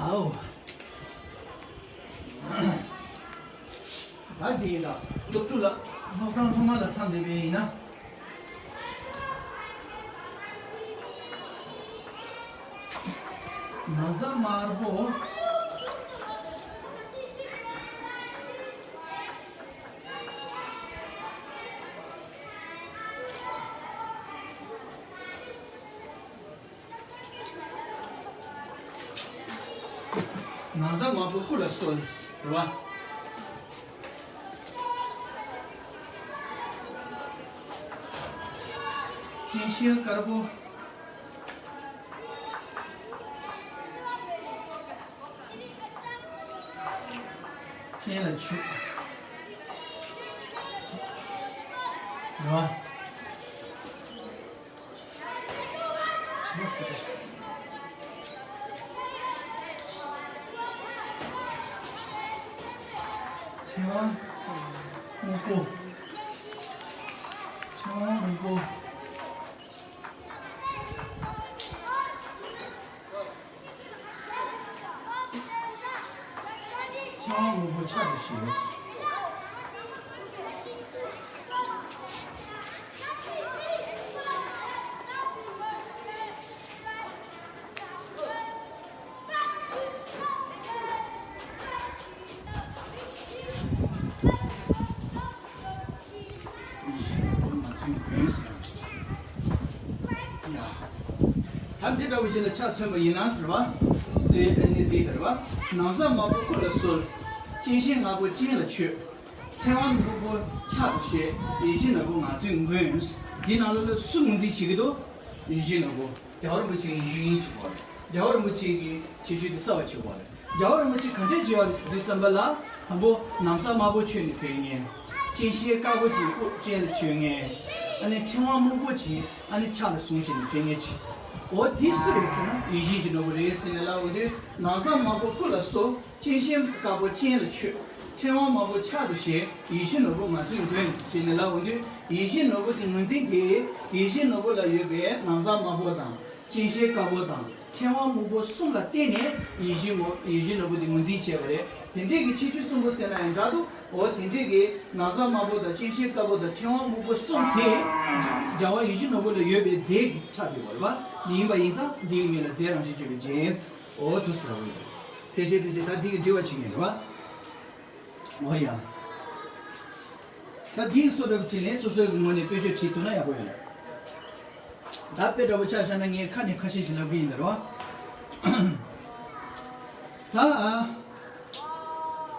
ཨའོ། ད་འདི་ཡིན་ལ། སློབ་ཕྲུག་ལ་སློབ་སྦྱོང་སློབ་མ་ལ་འཚམས་བསྡད་པ་ཡིན་ན། ན་བཟའ་དམར་པོ། ན་བཟའ་དམར་པོ་སྐུ་ལ་གསོལ། རེད་བ། སྤྱན་ཤེལ་དཀར་པོ། སྤྱན་ལ་ཆུ། རེད་བ། ད་ལྟ་ང་ཚོ་ལོ་རྒྱུས་ལ་འཚམས་པའི་དཔེར་བརྗོད་ཅིག་བྲིས་པ་ལ། ཕྲེང་བ་སྨུག་པོ། ཕྲེང་བ་སྨུག་པོ། ཕྲེང་བ་སྨུག་པོ་ཕྱག་ཏུ་བཞེས། ད་འདི་འདྲ་བོ་ཞིག་ལ་ཕྱག་མཚོན་པ་ཡིན་ན་ཟེར་བ། དེ་ཨ་ནི་ཟེར་བ། ན་བཟའ་དམར་པོ་སྐུ་ལ་གསོལ། སྤྱན་ཤེལ་དཀར་པོ་སྤྱན་ལ་མཆོད། ཕྲེང་བ་སྨུག་པོ་ཕྱག་ཏུ་བཞེས། ཡིད་བཞིན་ནོར་བུ་ངང་ཚུལ་མགོན། འདི་ནང་ལོགས་ལ་སུ་ངོས་འཛིན་བྱེད་ཀྱི་འདུག་ཡིད་བཞིན་ནོར་བུ། རྒྱལ་བ་རིན་པོ་ཆེ་ངོས་འཛིན་བྱེད་དགོས་རེད། རྒྱལ་བ་རིན་པོ་ཆེ་གི་ཁྱད་ཆོས་དེ་གསལ་བར་བྱེད་དགོས་རེད། རྒྱལ་བ་རིན་པོ་ཆེ་ག་འདྲས་བྱེད་པ་རེད་ཟེར་དུས་ཙམ་པ་ལ། དང་པོ་ན་བཟའ་དམར་པོ་མཆོད་ནས་ཕེབས་མཁན། སྤྱན་ཤེལ་དཀར་པོ་ཅིག་དབུ་སྤྱན་ལ་མཆོད་མཁན། ཨ་ནི་ཕྲེང་བ་སྨུག་པོ་ཅིག་ཨ་ནི་ཕྱག་ལ་བཟུང་བྱས་ནས་ཕེབས་མཁན་ཅིག་འོ་དེ་སུ་རེད་ཟེར་ན་ཡིད་བཞིན་གྱི་ནོར་བུ་རེད་ཟེར་ནས་ལབ་འོང་དུས། ན་བཟའ་དམར་པོ་སྐུ་ལ་གསོལ། སྤྱན་ཤེལ་དཀར་པོ་སྤྱན་ལ་མཆོད། ཕྲེང་བ་དམར་པོ་ཕྱག་ཏུ་བཞེས། ཡིད་བཞིན་ནོར་བུ་ངང་ཚུལ་མགོན་ཟེར་ནས་ལབ་འོང་དུས། ཡིད་བཞིན་ནོར་བུ་དེ་ངོས་འཛིན་དེ། ཡིད་བཞིན་ནོར་བུ་ལ་ཡོད་པའི་ན་བཟའ་དམར་པོ་དང་། སྤྱན་ཤེལ་དཀར་པོ་དང་། ཕྲེང་བ་སྨུག་པོ་གསུམ་ལ་བརྟེན་ནས་ཡིད་བཞིན་ནོར། ཡིད་བཞིན་ནོར་བུ་དེ་ངོས་འཛིན་བྱས་པ་རེད། དེ་འདྲས་ཀྱི་ཁྱད་ཆོས་གསུམ་པོ་ཟེར་ན་ཡང་འདྲ་འདུག་འོ་དེ་འདྲས་ཀྱི་ན་བཟའ་དམར་པོ་དང་སྤྱན་ཤེལ་དཀར་པོ་དང་ཕྲེང་བ་སྨུག་པོ་གསུམ་དེ། རྒྱལ་བ་ཡིད་བཞིན་ནོར་བུ་ལ་ཡོད་པའི་རྫས་ཀྱི་ཆ་དེ་བོར་བ་འདི་ཡིན་པ་ཡིན་ཙང་འདིའི་མིང་ལ་རྫས་རང་བཞིན་བརྗོད་པའི་རྫས། འོ་དུ་ཟེར་བ་ཡིན། ཕལ་ཆེར་ཕལ་ཆེར་ད་འདི་གི་འགྲེལ་བ་བྱེད་ངེས་རེད་བ། འོ་ཡ། ད་འདིའི་བཟོ་འདྲ་བྱས་ནས་སོ་སོའི་ངོས་ནས་དཔེ་བརྗོད་བྱེད་ཐུབ་ན་ཡག་པོ་ཡོད་རེད། ད་དཔེ་འདྲ་བོ་ཆ་བཞག་ན་ངས་ཁ་ནས་ཁ་ཤས་ཤིག་ལབ་གི་ཡིན་ད་རོ། ད་ཨ།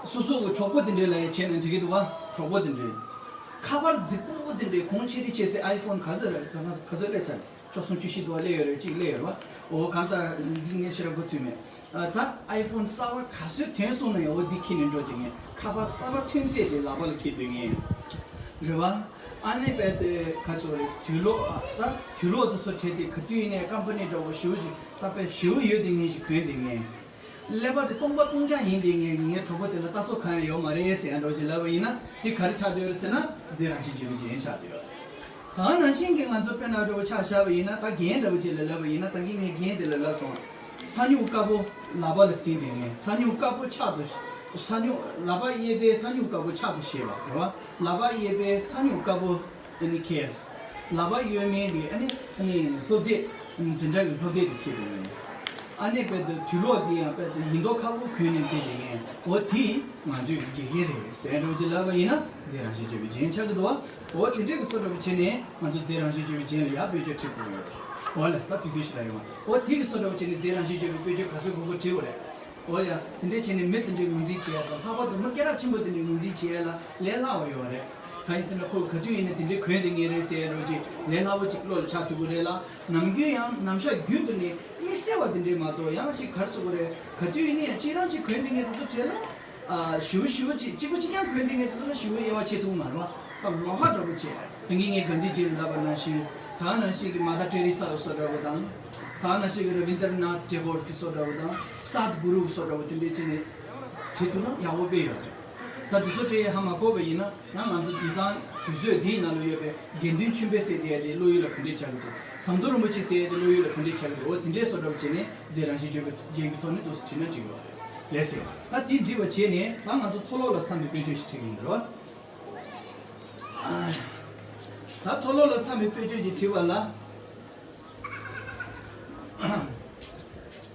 སོ་སོ་གི་གྲོགས་པོ་དེ་འདྲས་ལ་ཡ་བྱས་ན་འགྲིག་གི་འདུག་བ། གྲོགས་པོ་དེ་འདྲས། ཁ་པར་རྫིག་པོ་དེ་འདྲས་གོང་ཆེ་རིགས་བྱས་སའི་ཨའི་ཕོན་ག་ཚོད་རེད། ད་ག་ཚོད་སླེབས་ཚར། བཅུ་གསུམ་བཅུ་བཞི་འདུག་བ། སླེབས་ཡོད་རེད། གཅིག་སླེབས་ཡོད་རེད་བ། འོ་གང་ལྟར་འདི་ངས་ཞེ་དྲག་གོ་ཚོད་མེད། ཨ། ད་ཨའི་ཕོན་གསར་པ་ག་ཚོད་ཐོན་སོང་ན་ཡང་འོ་འདི་འཁྱེར་ནས་འགྲོ་བྱེད་མཁན། ཁ་པར་གསར་པ་ཐོན་ཚད་དེ་ལག་པ་ལ་འཁྱེར་སྡོད་མཁན་རེད་བ། ཨ་ནི་རྦད་དེ་ག་ཚོད་རེད། དུག་ལོག་ཨ། ད་དུག་ལོག་དེ་ཚོ་བྲིས་ཏེ་ག་དུས་ཡིན་ནའི་ཀམ་པ་ནི་འདྲ་བོ་ཞེ་པོ་ཞིག་ད་དཔེ་ཞེ་པོ་ཡོད་དེ་ངན་ཞིག་གོན་སྡོད་མཁན། ཀླད་པ་དེ་སྟོང་པ་སྟོང་རྐྱང་ཡིན་དེ་ངན། ངའི་གྲོགས་པོ་དེ་ལ་ལྟ་ཚོད་གང་ཡང་ཡོད་མ་རེད་ཟེར་ཡ་འདྲ་བོ་ཅིག་ལབ་པ་ཡིན་ན་དེ་ག་རེ་ཆགས་བསྡད་ཡོད་རེད་ཟེར་ན་རྫས་རང་བཞིན་བརྗོད་པའི་རྒྱན་ཆགས་བསྡད་ཡོད་རེད། ད་ནང་བཞིན་གྱི་ང་ཚོ་དཔེར་ན་འདྲ་བོ་ཆ་བཞག་པ་ཡིན་ན། ད་རྒྱན་འདྲ་བོ་ཅིག་ལ་ལབ་པ་ཡིན་ན། ད་གིན་ངས་རྒྱན་དེ་ལ་ལབ་སོང་། ས་སྨྱུག་དཀར་པོ་ལག་པ་ལ་ཟིན་དེ་ངན། ས་སྨྱུག་དཀར་པོ་ཕྱག་ཏུ། ས་སྨྱུག་ལག་པ་གཡས་པའི་ས་སྨྱུག་དཀར་པོ་ཕྱག་ཏུ་བཞེས་པ་རེད་བ། ལག་པ་གཡས་པའི་ས་སྨྱུག་དཀར་པོ་ཨ་ནི་ཁྱེར། ལག་པ་གཡོན་མའི་དེ་ཨ་ནི་ཨ་ནི་སློབ་དེབ། ཨ་ནི་འཛིན་གྲྭ་གི་སློབ་དེབ་དེ་ཁྱེར་དེ་ངན། ཨ་ནི་རྦད་དེ་དུག་ལོག་དེ་ཡང་རྦད་དེ་ཡིན་མདོག་ཁ་པོ་གོན་ནས་བསྡད་དེ་ངན། འོ་དེ་ང་ཚོའི་དགེ་རྒན་རེད་ཟེར་འདྲ་བོ་ཅིག་ལབ་པ་ཡིན་ན་རྫས་རང་བཞིན་བརྗོད་པའི་རྒྱན་ཆགས་ཀྱི་འདུག་བ། འོ་དེ་འདྲས་ཀྱི་བཟོ་འདྲ་བོ་བྱས་ནས་ང་ཚོ་རྫས་རང་བཞིན་བརྗོད་པའི་རྒྱན་ལ་ཡང་དཔེ་བརྗོད་བྲིས་དགོས་ཡོད། འོ་ལགས་སོ། ད་དུས་ཚོད་ཞིག་ལ་ཡོང་བ། འོ་དེ་གི་བཟོ་འདྲ་བོ་བྱས་ནས་རྫས་རང་བཞིན་བརྗོད་པའི་དཔེ་བརྗོད་ག་ཚོད་དགོས་དགོས་བྲིས་དགོས་རེད། འོ་ཡ། དེ་འདྲས་བྱས་ནས་མི་དེ་འདྲས་ངོས་འཛིན་བྱེད་ཡ་དང་། ལྷག་པར་དུ་མི་སྐད་གྲགས་ཆེན་པོ་དེ་འདྲས་ངོས་འཛིན་བྱེད་ཡ་ལ་ལས་སླ་བ་ཡོད་རེད། གང་ཡིན་ཟེར་ན་ཁོ་ག་དུས་ཡིན་ན་དེ་འདྲས་གོན་དེ་ངན་རེད་ཟེར་ཡ་འདྲ་བོ་ཅིག་ལས་སླ་བོ་ཅིག་བློ་ལ་འཆར་ཐུབ་ཀྱི་རེད་ལ། ནམ་རྒྱུན་ཡང་ནམ་ཞག་རྒྱུན་དུ་ནས་དམིགས་བསལ་བ་དེ་འདྲས་མ་གཏོགས་ཡང་ཅིག་ག་རེ་ཟེར་དགོས་རེད། ག་དུས་ཡིན་ན་ཡང་གཅིག་རང་ཅིག་གོན་དེ་ངན་དེ་ཚོ་བྲལ་ལ། ཨ། ཞེ་པོ་ཞེ་པོ་ཅིག་གཅིག་པ་གཅིག་རྐྱང་གོན་དེ་ངན་དེ་ཚོ་ལ་ཞེ་པོ་དབྱེ་བ་ཕྱེ་ཐུབ་མ་རེད་བ། ད་ལོགས་ཀ་འདྲ་པོ་བྱས། ད་གིན་ངས་གྷན་དྷི་ཇི་ལ་ལབ་པ་ནང་བཞིན། ད་ནང་བཞིན་གྱི་མ་དྷར་ཏེ་རེ་ས་ལ་བཟོ་འདྲ་པོ་དང་། ད་ནང་བཞིན་གྱི་ར་བིན་དར་ནཱཐ་ཏེ་གོར་གྱི་བཟོ་འདྲ་པོ་དང་། སད་གུ་རུ་བཟོ་འདྲ་པོ་དེ་འདྲས་བྱས་ནས་བྲིས་ཐུབ་ན་ཡག་པོ་དཔེ་ཡོད་རེད། ད་དེ་ཚོ་བྲིས་ཧ་མ་གོ་བ་ཡིན་ན་ཡང་ང་ཚོ་དེང་སང་དུས་ཚོད་འདིའི་ནང་ལ་ཡོད་པའི་དགེ་འདུན་ཆོས་འཕེལ་ཟེར་དེ་ཡ་དེ་བློ་ཡུལ་ལ་ག་འདྲས་ཆགས་ཀྱི་འདུག་ཟམ་གདོང་རིན་པོ་ཆེ་ཟེར་ཡ་དེ་བློ་ཡུལ་ལ་ག་འདྲས་ཆགས་ཀྱི་འདུག་འོ་དེ་འདྲས་བཟོ་འདྲ་པོ་བྱས་ནས་རྫས་རང་བཞིན་བརྗོད་པའི་རྒྱན་གྱི་ཐོག་ནས་འདུག་སེ་བྲིས་ན་འགྲིག་གི་རེད། ལགས་སེ། ད་དེ་འགྲིག་པ་བྱས་ནས་ད་ང་ཚོ་མཐོ་སློབ་ལ་འཚམས་པའི་དཔེ་བརྗོད་ཞིག་བྲིས་ཀྱི་ཡིན་འགྲོ། ད་མཐོ་སློབ་ལ་འཚམས་པའི་དཔེ་བརྗོད་ཅིག་བྲིས་པ་ལ།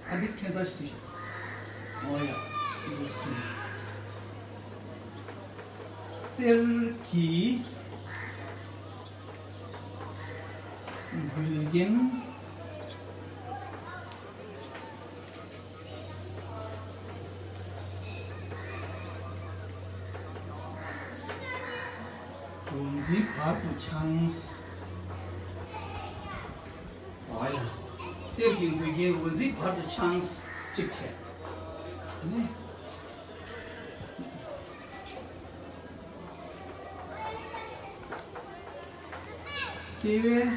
ཨ། འདི་ཁྱད་མཚར་ཞིག་བྲིས་ཤག་འོ་ཡ། འདི་བྲིས། གསེར་གྱི་མགུལ་རྒྱན། འོ་འཛིན་བར་དུ་འཆང་། ཨ་ཡ། གསེར་གྱི་མགུལ་རྒྱན་འོ་འཛིན་བར་དུ་འཆང་། གཅིག་བྱས། ཨ་ནི། དེ་བས།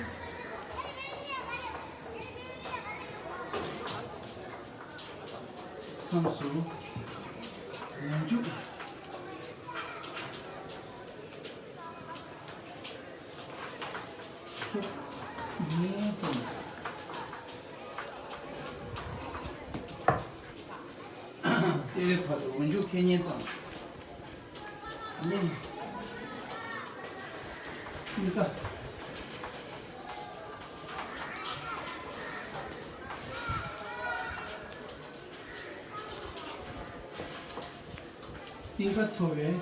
མཚམས་སུ་ལོངས་སྤྱོད། ཉིན་ཙམ། ལྟེ་བའི་བར་དུ་འོག་འཇུག་ཁེ་ཉེན་ཙམ། ནི། ནི་ཀ་གཏིང་ཁ་མཐོ་བའི།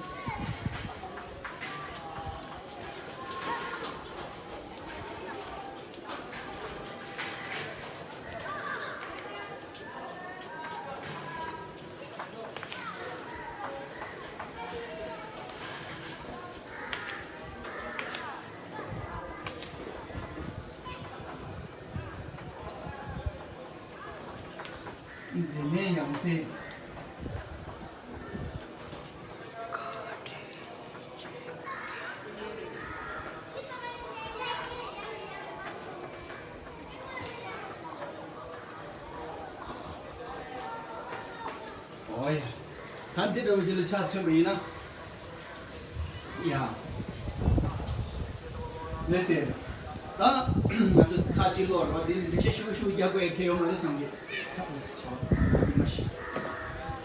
འཛིན་མའི་ཡང་རྩེ། ཨོ་ཡ། ད་འདི་འདྲ་བོ་ཅིག་ལ་ཆ་མཚོན་པ་ཡིན་ན། ཡ། ལགས་སེ། ད་ང་ཚོ་ཚར་གཅིག་ཀློག་རོགས། འདི་འདི་ཆ་ཤུགས་ཤུགས་རྒྱག་དགོས་ཡ་གལ་ཡོད་མ་རེད་བསམ་གི།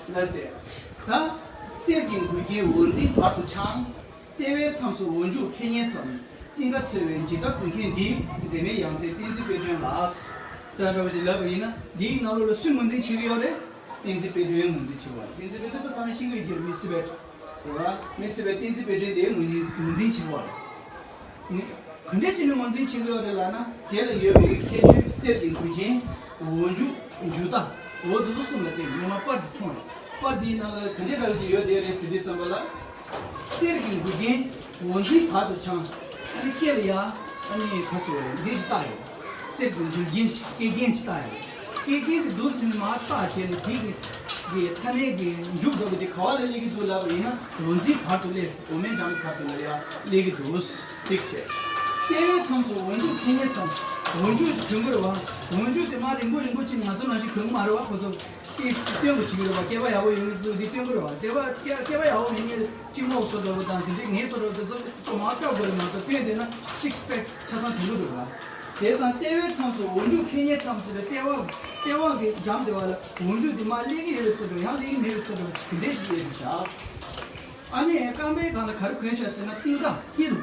ལགས་སེ། ད་གསེར་གྱི་མགུལ་རྒྱན་འོག་འཛིན་བར་དུ་འཆང་། ལྟེ་བའི་མཚམས་སུ་འོག་འཇུག་ཁེ་ཉེན་ཙམ། གཏིང་ཁ་མཐོ་བའི་འཇིགས་སྐྲག་མགུལ་རྒྱན་འདི། འཛིན་མའི་ཡང་རྩེ་བསྟན་འཛིན་དཔལ་སྒྲོན་ལགས། ཟེར་འདྲ་བོ་ཅིག་ལབ་པ་ཡིན་ན། འདིའི་ནང་ལོགས་ལ་སུས་ངོས་འཛིན་བྱེད་ཀྱི་ཡོད་རེད། བསྟན་འཛིན་དཔལ་སྒྲོན་ངོས་འཛིན་བྱེད་པ་རེད། བསྟན་འཛིན་དཔལ་སྒྲོན་ད་ཚང་མས་ཤེས་ཀྱི་ཡོད་ཀྱི་རེད། མིས་ཊར་བེཊ། རེད་བ། མིས་ཊར་བེཊ་བསྟན་འཛིན་དཔལ་སྒྲོན་དེ་ངོས་འཛིན་ངོས་འཛིན་བྱེད་པ་རེད། ནི། ག་འདྲས་བྱས་ནས་ངོས་འཛིན་བྱེད་ཀྱི་ཡོད་རེད་ལབ་ན། དེ་ལ་ཡོད་པའི་ཁྱད་ཆོས་གསེར་གྱི་མགུལ་རྒྱན། འོག་འཇུག་འཇུག་ལྟ། འོ་དེ་ཚོ་གསུམ་ལ་བརྟེན་ནས་སྔོན་མ་པར་དེ་མཐོང་རེད། པར་འདིའི་ནང་ལ་ག་འདྲས་འདྲ་བོ་ཅིག་ཡོད་བསྡད་རེད་ཟེར་དུས་ཙམ་པ་ལ། གསེར་གྱི་མགུལ་རྒྱན་འོག་འཛིན་བར་དུ་འཆང་། ཨ་ནི་སྐེ་ལ་ཡ། ཨ་ནི་ག་ཟེར་རེད། འདི་ཅིག་བཏགས་ཡོད། གསེར་གྱི་མགུལ་རྒྱན་ཅིག་སྐེ་རྒྱན་ཅིག་བཏགས་ཡོད། སྐེ་རྒྱན་དེ་འདུག་ཟེར་ནས་མར་བཏགས་བྱས་ནས་དེ་གི་གི་མཐའ་མའི་གི་མཇུག་འགྲོ་གི་དེ་ག་བ་ལ་སླེབས་ཀྱི་འདུག་ལབ་པ་ཡིན་ན། འོག་འཛིན་བར་དུ་སླེབས། འོག་མིན་འགྲམ་བར་དུ་ལ་ཡ་སླེབས་ཀྱི་འདུག་ཅིག་བྱས། ལྟེ་བའི་མཚམས་སུ་འོག་འཇུག་ཁེ་ཉེན་ཙམ། འོག་འཇུག་ཅིག་གྱོན་གྱི་རེད་བ། འོག་འཇུག་དེ་མར་རིང་པོ་རིང་པོ་ཅིག་ང་ཚོ་ནང་བཞིན་གྱོན་གྱི་མ་རེད་བ། ཁོ་ཚོ་ཏིས་སྟོན་དགོས་བྱེད་ཀྱི་རེད་བ། སྐེད་པ་ཡག་པོ་ཡོད་མེད་ཚོ་འདི་སྟོན་གྱི་རེད་བ། སྐེད་པ་སྐེད་སྐེད་པ་ཡག་པོ་མེད་མཁན་གཅིག་མོ་བཟོ་འདྲ་པོ་དང་དེ་འདྲའི་ངས་བཟོ་འདྲ་པོ་དེ་ཚོ་ཚོ་མར་བཀབ་དགོས་རེད་མ་གཏོགས། སྟོན་བསྡད་ན་སིགས་པེག་ཆ་ཚང་ཐོན་གྱི་འདུག་བ། བྱས་ཙང་ལྟེ་བའི་མཚམས་སུ་འོག་འཇུག་ཁེ་ཉེན་ཙམ་ཟེར་བའི་ལྟེ་བ་ལྟེ་བ་གི་འགྲམ་དེ་བ་ལ་འོག་འཇུག་དེ་མར་སླེབས་ཀྱི་ཡོད་པའི་བཟོ་འདྲ། ཡང་སླེབས་ཀྱི་མེད་པའི་བཟོ་འདྲ་དེ་འདྲས་ཞིག་སླེབས་འདུག་བཞག་ཨ་ནི་རྐང་པའི་སྒང་ལ་ག་རེ་གོན་ཤག་ཟེར་ན། གཏིང་ཁ་ཧིལ།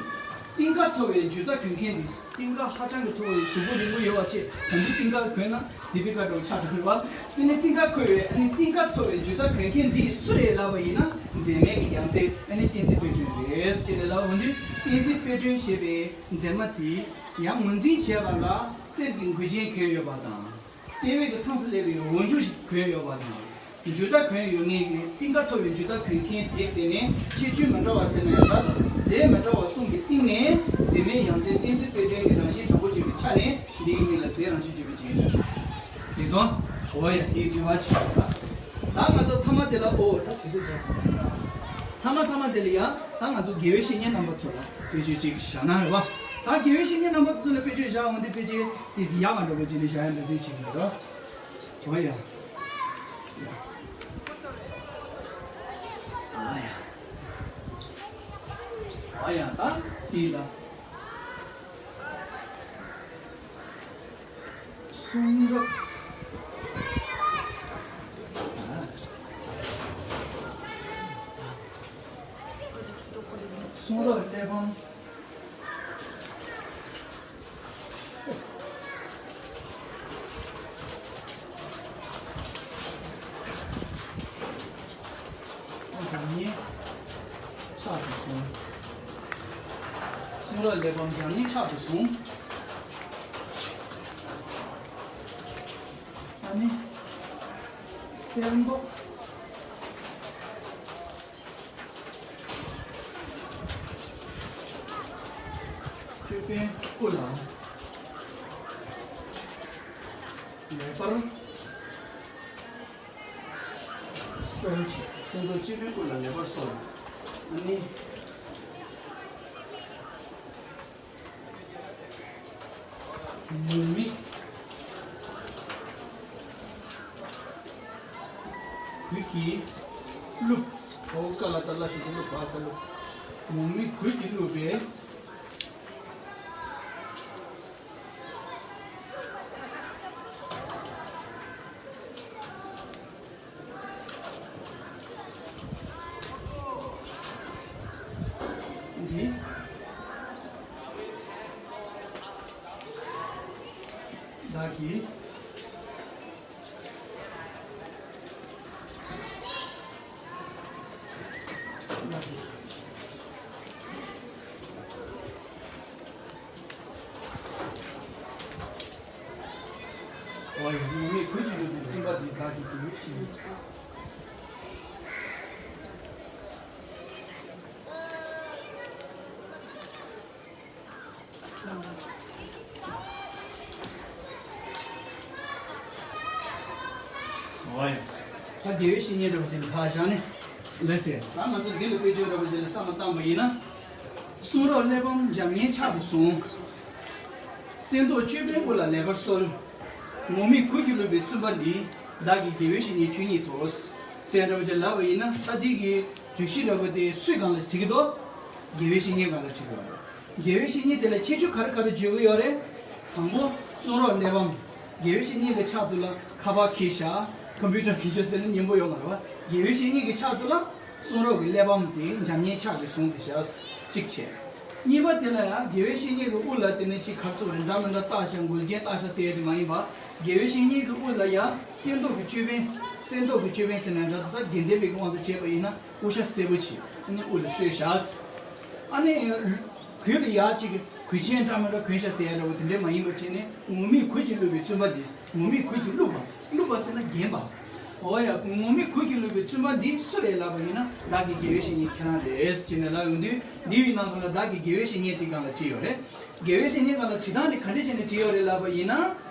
གཏིང་ཁ་མཐོ་བའི་འཇུ་རྩལ་གོན་མཁན་འདི། གཏིང་ཁ་ཧ་ཅང་གི་མཐོ་བའི་གཟུགས་པོ་རིང་པོ་ཡོད་པ་བྱས། ད་འདི་གཏིང་ཁ་གོན་ན་དེ་པི་ཁ་འདྲ་པོ་ཆགས་འགྲོ་གི་རེད་བ། དེ་ནས་གཏིང་ཁ་མཐོ་བའི། ཨ་ནི་གཏིང་ཁ་མཐོ་བའི་འཇུ་རྩལ་གོན་མཁན་འདི་སུ་རེད་ལབ་པ་ཡིན་ན། འཛིན་མའི་གི་ཡང་རྩེ། ཨ་ནི་བསྟན་འཛིན་དཔལ་སྒྲོན་རེད་ཅེས་ནས་ལབ་འོང་དུས། བསྟན་འཛིན་དཔལ་སྒྲོན་ཞེས་པའི་མཛེས་མ་དེ་ཡང་ངོས་འཛིན་བྱས་པ་ལ། གསེར་གྱི་མགུལ་ཅན་གྱོན་ཡོད་པ་དང་། ལྟེ་བའི་གི་མཚམས་སུ་སླེབས་པའི་འོག་འཇུག་གོན་ཡོད་པ་དང་། འཇུ་རྩལ་གོན་ཡོད་མཁན་གྱི། གཏིང་ཁ་མཐོ་བའི་འཇུ་རྩལ་གོན་མཁན་དེ་ཟེར་ནས་ཁྱད་ཆོས་མི་འདྲ་བ་ཟེར་ན་ཡང་འདྲ། རྫས་མི་འདྲ་བ་གསུམ་གྱི་སྟེང་ནས་འཛིན་མའི་ཡང་རྩེ་བསྟན་འཛིན་དཔལ་སྒྲོན་གྱི་རང་བཞིན་དྲང་པོ་བརྗོད་པའི་ཆ་ནས། འདི་ཡི་མིང་ལ་རྫས་རང་བཞིན་བརྗོད་པའི་རྗེས་སུ། དེ་སོང་། འོ་ཡ། དེའི་དྲི་བ་ཅིག་ད། ད་ང་ཚོ་མཐའ་མ་དེ་ལ། འོ་ད་དུས་ཚོད་ཚར་སོང་། མཐའ་མ་མཐའ་མ་དེ་ལ་ཡ། ད་ང་ཚོ་དགེ་བའི་བཤེས་གཉེན་རྣམ་པ་ཚོ་ལ་དཔེ་བརྗོད་ཅིག་བཞག་ན་རེད་བ། ད་དགེ་བའི་བཤེས་གཉེན་རྣམ་པ་ཚོ་ལ་དཔེ་བརྗོད་བཞག་འོང་དུས། དཔེ་ཅིག་དེ་ཟིག་ཡག་ག་འདྲ་པོ་ཅིག་ནས་བཞག་ཡ་འདྲ་ཚོད་ཅིག་ཡོད་རེད། འོ་ཡ། ཡ། ཨ་ཡ། ཨ་ཡ། ད་དེ་ད། གསུང་རབ། གསུང་རབ་གླེགས་བམ། བརྒྱ་གཉིས་ཕྱག་ཏུ་བཟུང་། གསུང་རབ་གླེགས་བམ་བརྒྱ་གཉིས་ཕྱག་ཏུ་བཟུང་། ཨ་ནི། གསེར་མདོག་ཅོད་པན་སྐུ་ལ་ལེགས་པར་གསོལ་ཞིག་གསེར་མདོག་ཅོད་པན་སྐུ་ལ་ལེགས་པར་གསོལ། ཨ་ནི། ངུར་སྨྲིག་གོས་ཀྱིས་བཀླུབས། འོ་ཀ་ལ་བཏགས་སླ་ཞབས་ཀྱུ་བླུ་བ་ས་བཀླུབས། ངུར་སྨྲིག་གོས་ཀྱིས་བཀླུབས་པའི། ལགས་ཀྱིས། ཨོ་ཡ། ངོ་མས་གུས་ཀྱི་ཡོད་པའི་བཙུན་པ་འདི་བདག་གི་དགེ་བའི་བཤེས་གཉེན། ཨོ་ཡ། ད་དགེ་བའི་བཤེས་གཉེན་འདྲ་པོ་ཅིག་ལ་ཕར་བཞག་ནས། ལགས་སེ། ད་ང་ཚོ་འདི་ལ་དཔེ་བརྗོད་འདྲ་པོ་ཅིག་ལ་བསམ་བློ་བཏང་པ་ཡིན་ན། གསུང་རབ་གླེགས་བམ་འཇམ་མཉེན་ཕྱག་ཏུ་བཟུང་། གསེར་མདོག་ཅོད་པན་དབུ་ལ་ལེགས་པར་གསོལ། ངུར་སྨྲིག་གུས་ཀྱིས་བཀླུབས་པའི་བཙུན་པ་འདི། བདག་གི་དགེ་བའི་བཤེས་གཉེན་ཁྱོད་ཉིད་དོ། ཟེར་འདྲ་པོ་ཅིག་ལབ་པ་ཡིན་ན། ད་འདི་གི་བརྗོད་གཞི་འདྲ་པོ་དེ་སུའི་སྒང་ལ་བྲིས་ཀྱི་འདུག་དགེ་བའི་བཤེས་གཉེན་སྒང་ལ་བྲིས་ཀྱི་ཡོད་རེད། དགེ་བའི་བཤེས་གཉེན་དེ་ལ་ཁྱད་ཆོས་ག་རེ་ག་རེ་བརྗོད་ཀྱི་ཡོད་རེད། དང་པོ། གསུང་རབ་གླེགས་བམ། དགེ་བའི་བཤེས་གཉེན་གྱི་ཕྱག་ཏུ་ལ་ཁ་པར་འཁྱེར་བཞག་ཀམ་པུ་ཊར་འཁྱེར་བཞག་ཟེར་ན་སྙན་པོ་ཡོད་མ་རེད་བ། དགེ་བའི་བཤེས་གཉེན་གྱི་ཕྱག་ཏུ་ལ་གསུང་རབ་ཀྱི་གླེགས་བམ་དེ་འཇམ་མཉེན་ཕྱག་གིས་བཟུང་སྟེ་བཞག་གཅིག་བྱས། གཉིས་པ་དེ་ལ་ཡང་དགེ་བའི་བཤེས་གཉེན་གྱི་དབུ་ལ་དེ་ནས་གཅིག་གར་སོགས་རེ་འདྲ་མི་འདྲ་བཏགས་བཞག་མགུལ་རྒྱན་བཏགས་བཞག་ཟེར་ཡ་དེ་མ་ཡིན་པ། དགེ་བའི་བཤེས་གཉེན་གྱི་དབུ་ལ་ཡང་གསེར་མདོག་གི་ཅོད་པན། གསེར་མདོག་གི་ཅོད་པན་ཟེར་ན་འདྲ། ད་དགེ་ལྡན་པའི་དབང་དུ་བྱས་པ་ཡིན་ན་དབུ་ཞྭ་སེར་པོ་ཅིག་ཨ་ནི་དབུ་ལ་གསོལ་བཞག་ཨ་ནི། གོས་ལ་ཡ་གཅིག་གོས་ཆེན་འདྲ་མི་འདྲ་གོན་ཤག་ཟེར་ཡ་འདྲ་བོ་དེ་འདྲས་མ་ཡིན་པ་བྱས་ནས། ངུར་སྨྲིག་གུས་ཀྱིས་བཀླུབས་པའི་བཙུན་པ་འདི། ངུར་སྨྲིག་གུས་ཀྱིས་བཀླུབས་པ། བཀླུབས་པ་ཟེར་ན་བརྒྱན་པ། འོ་ཡ། ངུར་སྨྲིག་གུས་ཀྱིས་བཀླུབས་པའི་བཙུན་པ་འདི་སུ་རེད་ལབ་པ་ཡིན་ན། བདག་གི་དགེ་བའི་བཤེས་གཉེན་ཁྱེད་རང་རེད་ཟེར་ནས་ལབ་ཡོང་དུས། འདི་ཡི་ནང་དུ་ལ་བདག་གི་དགེ་བའི་བཤེས་གཉེན་དེ་སྒང་ལ་བྲིས་ཡོད་རེད། དགེ་བའི་བཤེས་གཉེན་སྒང་ལ་བྲིས་སྟངས་དེ་ག་འདྲས་བྱས་ནས་བྲིས་ཡོད་རེད་ལབ་པ་ཡིན་ན།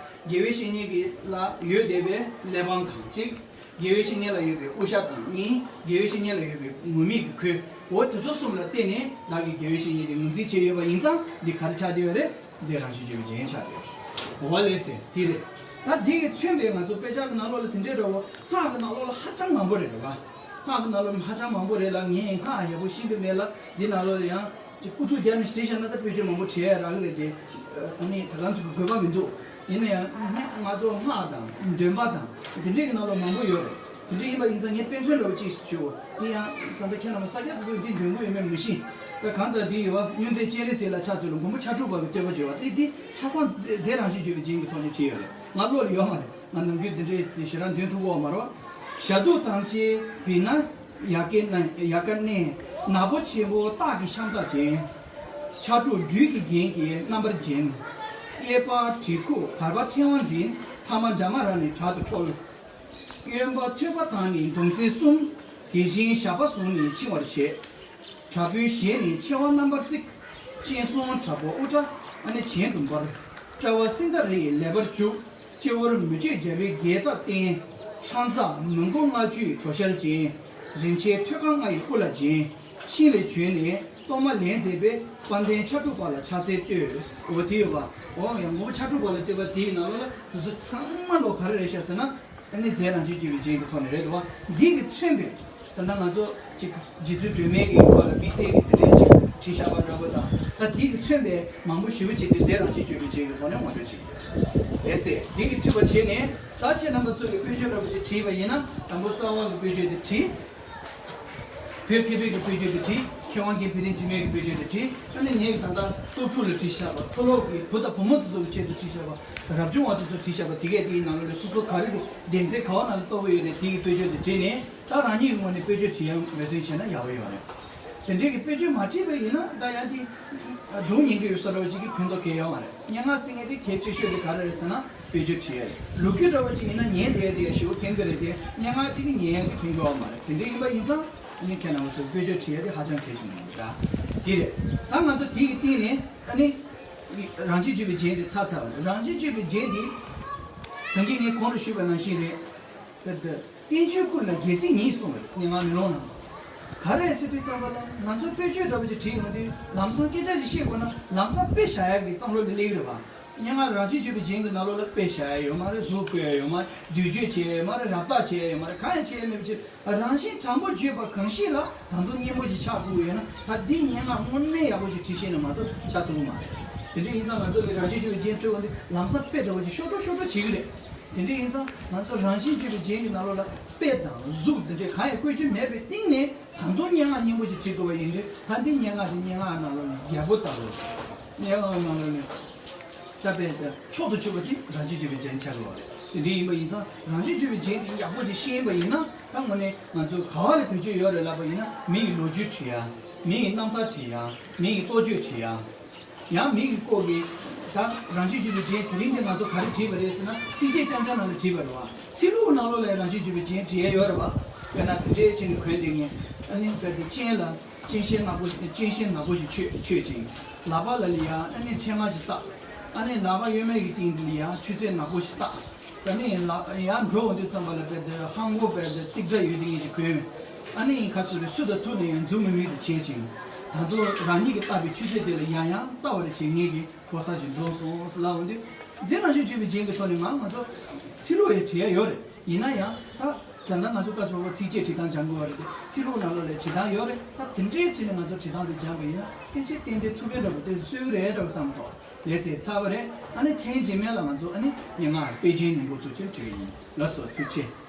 དགེ་བའི་བཤེས་གཉེན་གྱི་ལ་ཡོད་བསྡད་པའི་གླེགས་བམ་དང་གཅིག་དགེ་བའི་བཤེས་གཉེན་ལ་ཡོད་པའི་དབུ་ཞྭ་དང་གཉིས། དགེ་བའི་བཤེས་གཉེན་ལ་ཡོད་པའི་ངུར་སྨྲིག་གི་གོས། འོ་དེ་ཚོ་གསུམ་ལ་བརྟེན་ནས་བདག་གི་དགེ་བའི་བཤེས་གཉེན་དེ་ངོས་འཛིན་བྱས་ཡོད་པ་ཡིན་ཙང་། འདི་ག་རེ་ཆགས་བསྡད་ཡོད་རེད། རྫས་རང་བཞིན་བརྗོད་པའི་རྒྱན་ཆགས་བསྡད་ཡོད་རེད། འོ་ལགས་སེ། དེ་རེད། ད་འདི་གིས་མཚོན་པའི་ང་ཚོ་དཔེ་ཆ་གི་ནང་ལོགས་ལ་དེ་འདྲའི་འདྲ་བོ་སྔགས་ཀྱི་ནང་ལོགས་ལ་ཧ་ཅང་མང་པོ་རེད་རེད་བ། སྔགས་ཀྱི་ནང་ལོགས་ལ་ཧ་ཅང་མང་པོ་རེད་ལ། ངས་སྔགས་ཡག་པོ་ཤེས་ཀྱི་མེད་ལ། འདི་ནང་ལོགས་ལ་ཡང་། ཅིག་ཨུ་ཚུགས་རྒྱག་ནས་བྲིས་བཞག་ན་ད་དཔེ་བརྗོད་མང་པོ་བྲིས་ཡ་རག་གི་རེད་དེ། ཨ་ནི་ད་ག་ཚོད་ཀྱི་དགོས་པ་མི་འདུག་ཡིན་ན་ཡང་ང་ཚོ་སྔགས་དང་འདོན་པ་དང་དེ་འདྲས་ཀྱི་ནང་ལ་མང་པོ་ཡོད་རེད། དེ་འདྲས་ཡིན་པ་ཡིན་ཙང་ངས་དཔེ་མཚོན་འདྲ་བོ་གཅིག་ཞུ། དེ་ཡང་ད་ལྟ་ཁྱེད་རྣམ་པ་ས་སྐྱ་དེ་ཚོ་འདི་འདོན་གྱི་ཡོད་མེད་མི་ཤེས། ད་གང་ལྟར་འདི་ཡོད་པ་སྨྱོན་རྫས་སྤྱན་རས་གཟིགས་ལ་ཕྱག་འཚལ་ལོ། མགོན་པོ་ཕྱག་དྲུག་པ་གི་བསྟོད་པ་བརྗོད་པ་དེ་འདི་ཆ་ཚང་རྫས་རང་བཞིན་བརྗོད་པའི་རྒྱན་གྱི་ཐོག་ནས་བྲིས་ཡོད་རེད། ང་བློ་ལ་ཡོད་མ་རེད། ང་ནམ་རྒྱུན་དེ་འདྲའི་དེ་ཞེ་དྲག་འདོན་ཐུབ་ཀྱི་ཡོད་མ་རེད། ཞྭ་དུག་དང་བཅས་བིར་ནག་ཡལ་ག་གནས། ནག་པོ་ཆེན་པོ་སྟག་གི་ཤམ་ཐབས་ཅན། ཕྱག་དྲུག་སྦྲུལ་གྱི་རྒྱན་གྱིས་རྣམ་པར་བརྒྱན། གཡས་པ་གྲི་ཁུག་བར་པ་ཕྲེང་བ་འཛིན། ཐ་མ་དགྲ་མ་ར་ནི་དྲག་ཏུ་ཁྲོལ། གཡོན་པ་ཐོད་པ་དང་ནི་མདུང་རྩེ་གསུམ། དེ་བཞིན་ཞགས་པ་བཟུང་ནས་འཆིང་བར་བྱེད། དྲག་པོའི་ཞལ་ནི་མཆེ་བ་རྣམ་པར་གཙིགས། སྤྱན་ཟུང་དྲག་པོ་དབུ་སྐྲ་ཨ་ནི་གྱེན་དུ་འབར། དཔྲལ་བ་སྲིན་ཟླ་རི་ཡིས་ལེགས་པར་བྱུགས། སྤྱི་བོར་མི་བསྐྱོད་རྒྱལ་པོའི་རྒྱས་བཏབ་བསྟན། ཕྲེང་མཛེས་མི་མགོ་ལྔ་བཅུའི་དོ་ཤལ་ཅན། རིན་ཆེན་ཐོད་རྐང་ལྔ་ཡི་དབུ་ལ་བརྒྱན། ཤིང་ལས་བྱོན་ནས་གཏོར་མ་ལེན་མཛད་པའི། དཔལ་ལྡན་ཕྱག་དྲུག་པ་ལ་ཕྱག་འཚལ་བསྟོད། འོ་དེ་ཡོད་པ། འོ་ཡང་མགོན་པོ་ཕྱག་དྲུག་པ་ལ་བསྟོད་པ་དེའི་ནང་ལོགས་ལ་དེ་ཚོ་ཚང་མ་ལོ་ག་རེ་རེད་ཤག་ཟེར་ན། ཨ་ནི་རྫས་རང་བཞིན་བརྗོད་པའི་རྒྱན་གྱི་ཐོག་ནས་རེད་འདུག་བ། འདི་གིས་མཚོན་པའི། ད་ལྟ་ང་ཚོ་ཅིག་རྗེ་བཙུན་སྒྲོལ་མའི་གི་ཁ་ལ་དམིགས་བསལ་གྱི་དེ་འདྲའི་ཅིག་བྲིས་བཞག་པ་འདྲ་པོ་དང་། ད་དེ་གིས་མཚོན་པའི་མང་པོ་ཞེ་པོ་ཅིག་དེ་རྫས་རང་བཞིན་བརྗོད་པའི་རྒྱན་གྱི་ཐོག་ནས་ངོ་སྤྲོད་བྱེད་ཀྱི་ཡོད་རེད་ཟེར། འདི་གིས་མཐུད་པ་བྱས་ནས། ད་ཁྱེད་རྣམ་པ་ཚོ་གི་དཔེ་བརྗོད་འདྲ་པོ་ཅིག་བྲིས་པ་ཡིན་ན། དང་པོ་རྩ་བ་གི་དཔེ་བརྗོད་དེ་བྲིས། བོད་མཁས་པའི་གི་དཔེ་བརྗོད་དེ་བྲིས། མཁས་དབང་རྒན་དཔལ་ལྡན་འཇིགས་མེད་ཀྱི་དཔེ་བརྗོད་དེ་བྲིས། ཨ་ནི་ངས་ད་ལྟ་སྟོབས་ཕྲུག་ལ་བྲིས་བཞག་པ། མཐོ་སློབ་ཀྱི་བུ་དང་བུ་མོ་དེ་ཚོ་གི་ཆེད་དུ་བྲིས་བཞག་པ། རབ་བྱུང་བ་དེ་ཚོ་བྲིས་བཞག་པ། དེ་གས་དེའི་ནང་ལོགས་ལ་སོ་སོ་ག་རེ་གི་སྡེ་ཚན་ག་བ་ནང་ལ་གཏོགས་ཀྱི་ཡོད་ནས་དེ་གི་དཔེ་བརྗོད་དེ་བྲིས་ནས། ད་རང་ཉིད་ཀྱི་ངོས་ནས་དཔེ་བརྗོད་བྲིས་ཡ་ངོས་འཛིན་བྱས་ན་ཡག་པོ་ཡོད་རེད། དེ་འདྲའི་གི་དཔེ་བརྗོད་མ་བྲིས་པ་ཡིན་ན་ད་ཡང་དེ་སྒྲུང་ཉན་གྱི་ཡོད་ས་འདྲ་བོ་ཅིག་གིས་ཕན་ཐོགས་གང་ཡང་ཡོད་མ་རེད། སྙན་ངག་ཟེར་མཁན་དེ་གལ་ཆེ་ཤོས་དེ་ག་རེ་རེད་ཟེར་ན། དཔེ་བརྗོད་བྲིས་ཡ་རེད། ལོ་རྒྱུས་འདྲ་བོ་ཅིག་ཡིན་ན་ཉན་བསྡད་ཡ་དེ་ཡ་ཞེ་པོ་ཕན་གི་རེད་དེ། སྙན་ངག་དེ་གིས་ཉན་ཡ་གི་ཕན་གི་ཡོད་མ་རེད། དེ་འདྲ་ཡིན་པ་ཡིན་ཙང་ཨ་ནི་ཁྱེད་རྣམ་པ་ཚོས་དཔེ་བརྗོད་བྲིས་ཡ་དེ་ཧ་ཅང་གལ་ཆེན་པོ་ཡིན་པ་འདྲ། དེ་རེད། ད་ང་ཚོ་དེ་གི་སྟེང་ནས་ཨ་ནི་རང་བཞིན་བརྗོད་པའི་རྒྱན་དེ་ཚར་ཚར་བ་རེད། རང་བཞིན་བརྗོད་པའི་རྒྱན་དེ་ད་གིན་ངས་གོང་དུ་ཞུས་པ་ནང་བཞིན་རེད། བསྟན་བཅོས་ཀུན་ལ་རྒྱལ་སྲིད་ཉིད་གསུངས་པ་རེད། སྙན་ངག་མེ་ལོང་ནང་། ག་རེ་ཟེར་དུས་ཙམ་པ་ལ་ང་ཚོ་དཔེ་བརྗོད་འདྲ་པོ་ཅིག་བྲིས་ཡོང་དུས་ལམ་སང་སྐད་ཆ་ཞིག་བཤད་དགོས་ན་ལམ་སང་དཔེ་བཞག་ཡག་གི་བསམ་བློ་ལ་སླེབས་ཀྱི་རེད་པ། སྙན་ངག་རང་བཞིན་བརྗོད་པའི་རྒྱན་གྱི་ནང་ལོགས་ལ་དཔེ་བཞག་ཡག་ཡོད་མ་རེད། གཟུགས་བཀོད་ཡག་ཡོད་མ་རེད། བསྡུས་བརྗོད་བྱེད་ཡག་ཡོད་མ་རེད། རབ་བཏགས་བྱེད་ཡག་ཡོད་མ་རེད། གང་ཡང་བྱེད་ཡག་མེད་པ་ཅིག་རང་བཞིན་དྲང་པོ་བརྗོད་པ་གང་ཞིག་ལ་ད་དུང་སྙན་པོ་ཅིག་ཆགས་དགོས་ཡོད་ན། ད་འདི་སྙན་ངག་སྔོན་མའི་ཡག་པོ་ཅིག་བྲིས་ཤེས་ན་མ་གཏོགས་ཆགས་ཐུབ་ཀྱི་མ་རེད། དེ་འདྲ་ཡིན་ཙང་ང་ཚོ་གི་རང་བཞིན་བརྗོད་པའི་རྒྱན་བྲིས་པ་འདི་ལམ་སང་དཔེ་འདྲ་པོ་ཅིག་ཤོར་འགྲོ་ཤོར་འགྲོ་བྱེད་ཀྱི་རེད། དེ་འདྲ་ཡིན་ཙང་ང་ཚོ་རང་བཞིན་བརྗོད་པའི་རྒྱན་གྱི་ནང་ལོགས་ལ་དཔེ་དང་གཟུགས་དེ་འདྲས་གང་ཡང་བཀོལ་རྒྱུ་མེད་པའི་སྟེང་ནས་ད་དུང་སྙན་ངག་སྙན་པོ་ཅིག་བྲིས་དགོས་པ་ཡིན་དུས། ད་འདི་སྙན་ངག་འདི་སྙན་ངག་ནང་ལོགས་ནས་རྒྱལ་པོ་ལྟ་བུ། སྙན་ངག་ནང་ལོགས་ནས་ ད་དཔེ་དེ་མཆོག་ཏུ་གྱུར་པ་དེ་རང་བཞིན་བརྗོད་པའི་རྒྱན་ཆགས་ཡོད་རེད། དེ་འདྲ་ཡིན་པ་ཡིན་ཙང་རང་བཞིན་བརྗོད་པའི་རྒྱན་དེ་ཡག་པོ་ཅིག་ཤེས་པ་ཡིན་ན། ད་དངོས་གནས་ང་ཚོས་ག་བ་ལ་བེད་སྤྱོད་ཡོད་རེད་ལབ་པ་ཡིན་ན། མི་ཡི་ལོ་རྒྱུས་བྲིས་ཡ། མི་ཡི་རྣམ་ཐར་བྲིས་ཡ། མི་ཡི་རྟོགས་བརྗོད་བྲིས་ཡ། ཡང་མི་ཡི་སྐོར་གྱི་ད་རང་བཞིན་བརྗོད་པའི་རྒྱན་དེ་རིང་འདི་ང་ཚོ་ག་རེ་བྲིས་པ་རེད་ཟེར་ན། ཚིགས་བཅད་རྐྱང་རྐྱང་ནང་ལ་བྲིས་པ་རེད་བ། ཚིག་ལྷུག་ནང་ལོགས་ལ་རང་བཞིན་བརྗོད་པའི་རྒྱན་བྲིས་ཡ་ཡོད་རེད་བ། དཔེར་ན་དེ་འདྲའི་ཆེད་ནས་གོན་དེ་ངས་ཨ་ནི་དཔེར་དེ་སྤྱན་ལ། སྤྱན་ཤེལ་ནག་པོ་ཞིག་སྤྱན་ཤེལ་ནག་པོ་ཞིག་མཆོད་མཆོད་ཅིང་། ལག་པ་ལ་ལ་ཡ་ཨ་ནི་ཕྲེང་བ་ཞིག་བཏགས། ཨ་ནི་ལག་པ་གཡོན་མའི་གི་སྟེང་དེ་ལ་ཡ་ཆུ་ཚོད་ནག་པོ་ཞིག་བཏགས། ད་ནི་ལག་ཡར་འགྲོ་འོང་དུས་ཙམ་པ་ལ་དཔེར་དེ་ཧང་གོ་དཔེར་དེ་ཏིག་ཏྲ་ཡོད་དེ་ངེས་ཅིག་གོན། ཨ་ནི་ཁ་སུ་རེ་སུ་དང་ཐུག་ནས་ཡང་མཛུབ་མོ་མིག་ཏུ་བྱེད་ཅིང་། ད་ཚོ་རང་ཉིད་ཀྱིས་བཏགས་པའི་ཆུ་ཚོད་དེ་ལ་ཡང་ཡང་ལྟ་བར་བྱེད་ངེས་ཀྱི་གོ་ས་ཞིག་འཛོམས་སོང་ཟེར་ལབ་འོང་དུས། རྫས་རང་བཞིན་བརྗོད་པའི་རྒྱན་གྱི་ཐོག་ནས་མར་ང་ཚོ་ཚིག་ལྷུག་ཡང་བྲིས་ཡ་ཡོད་རེད། ཡིན་ན་ཡང་ད་ད་ལྟ་ང་ཚོ་སྐབས་སུ་བབ་པ་ཚིགས་བཅད་བྲིས་སྟངས་སྦྱང་དགོས་པ་རེད་དེ། ཚིག་ལྷུག་ནང་ལོགས་ལ་བྲིས་སྟངས་ཡོད་རེད། ད་དེ་འདྲའི་ཆེད་ནས་ང་ཚོ་བྲིས་སྟངས་དེ་སྦྱངས་པ་ཡིན་ན་ཕལ་ཆེར་ཏན་ཏན་ཐུབ་ཀྱི་འདྲ་པོ་དེ་སུས་རེད་འདྲ་པོ་བསམ་ཐོག་ལས་ཟེར་ཚར་བ་རེད། ཨ་ནི་ཐེངས་རྗེས་མའི་ལ་ང་ཚོ་ཨ་ནི་སྙན་ངག་དཔེ་རྒྱན་ནས་འགོ་ཚུགས་ཕྱིར་བྲིས་ཡིན། ལགས་སོ། ཐུགས་རྗེ་ཆེ།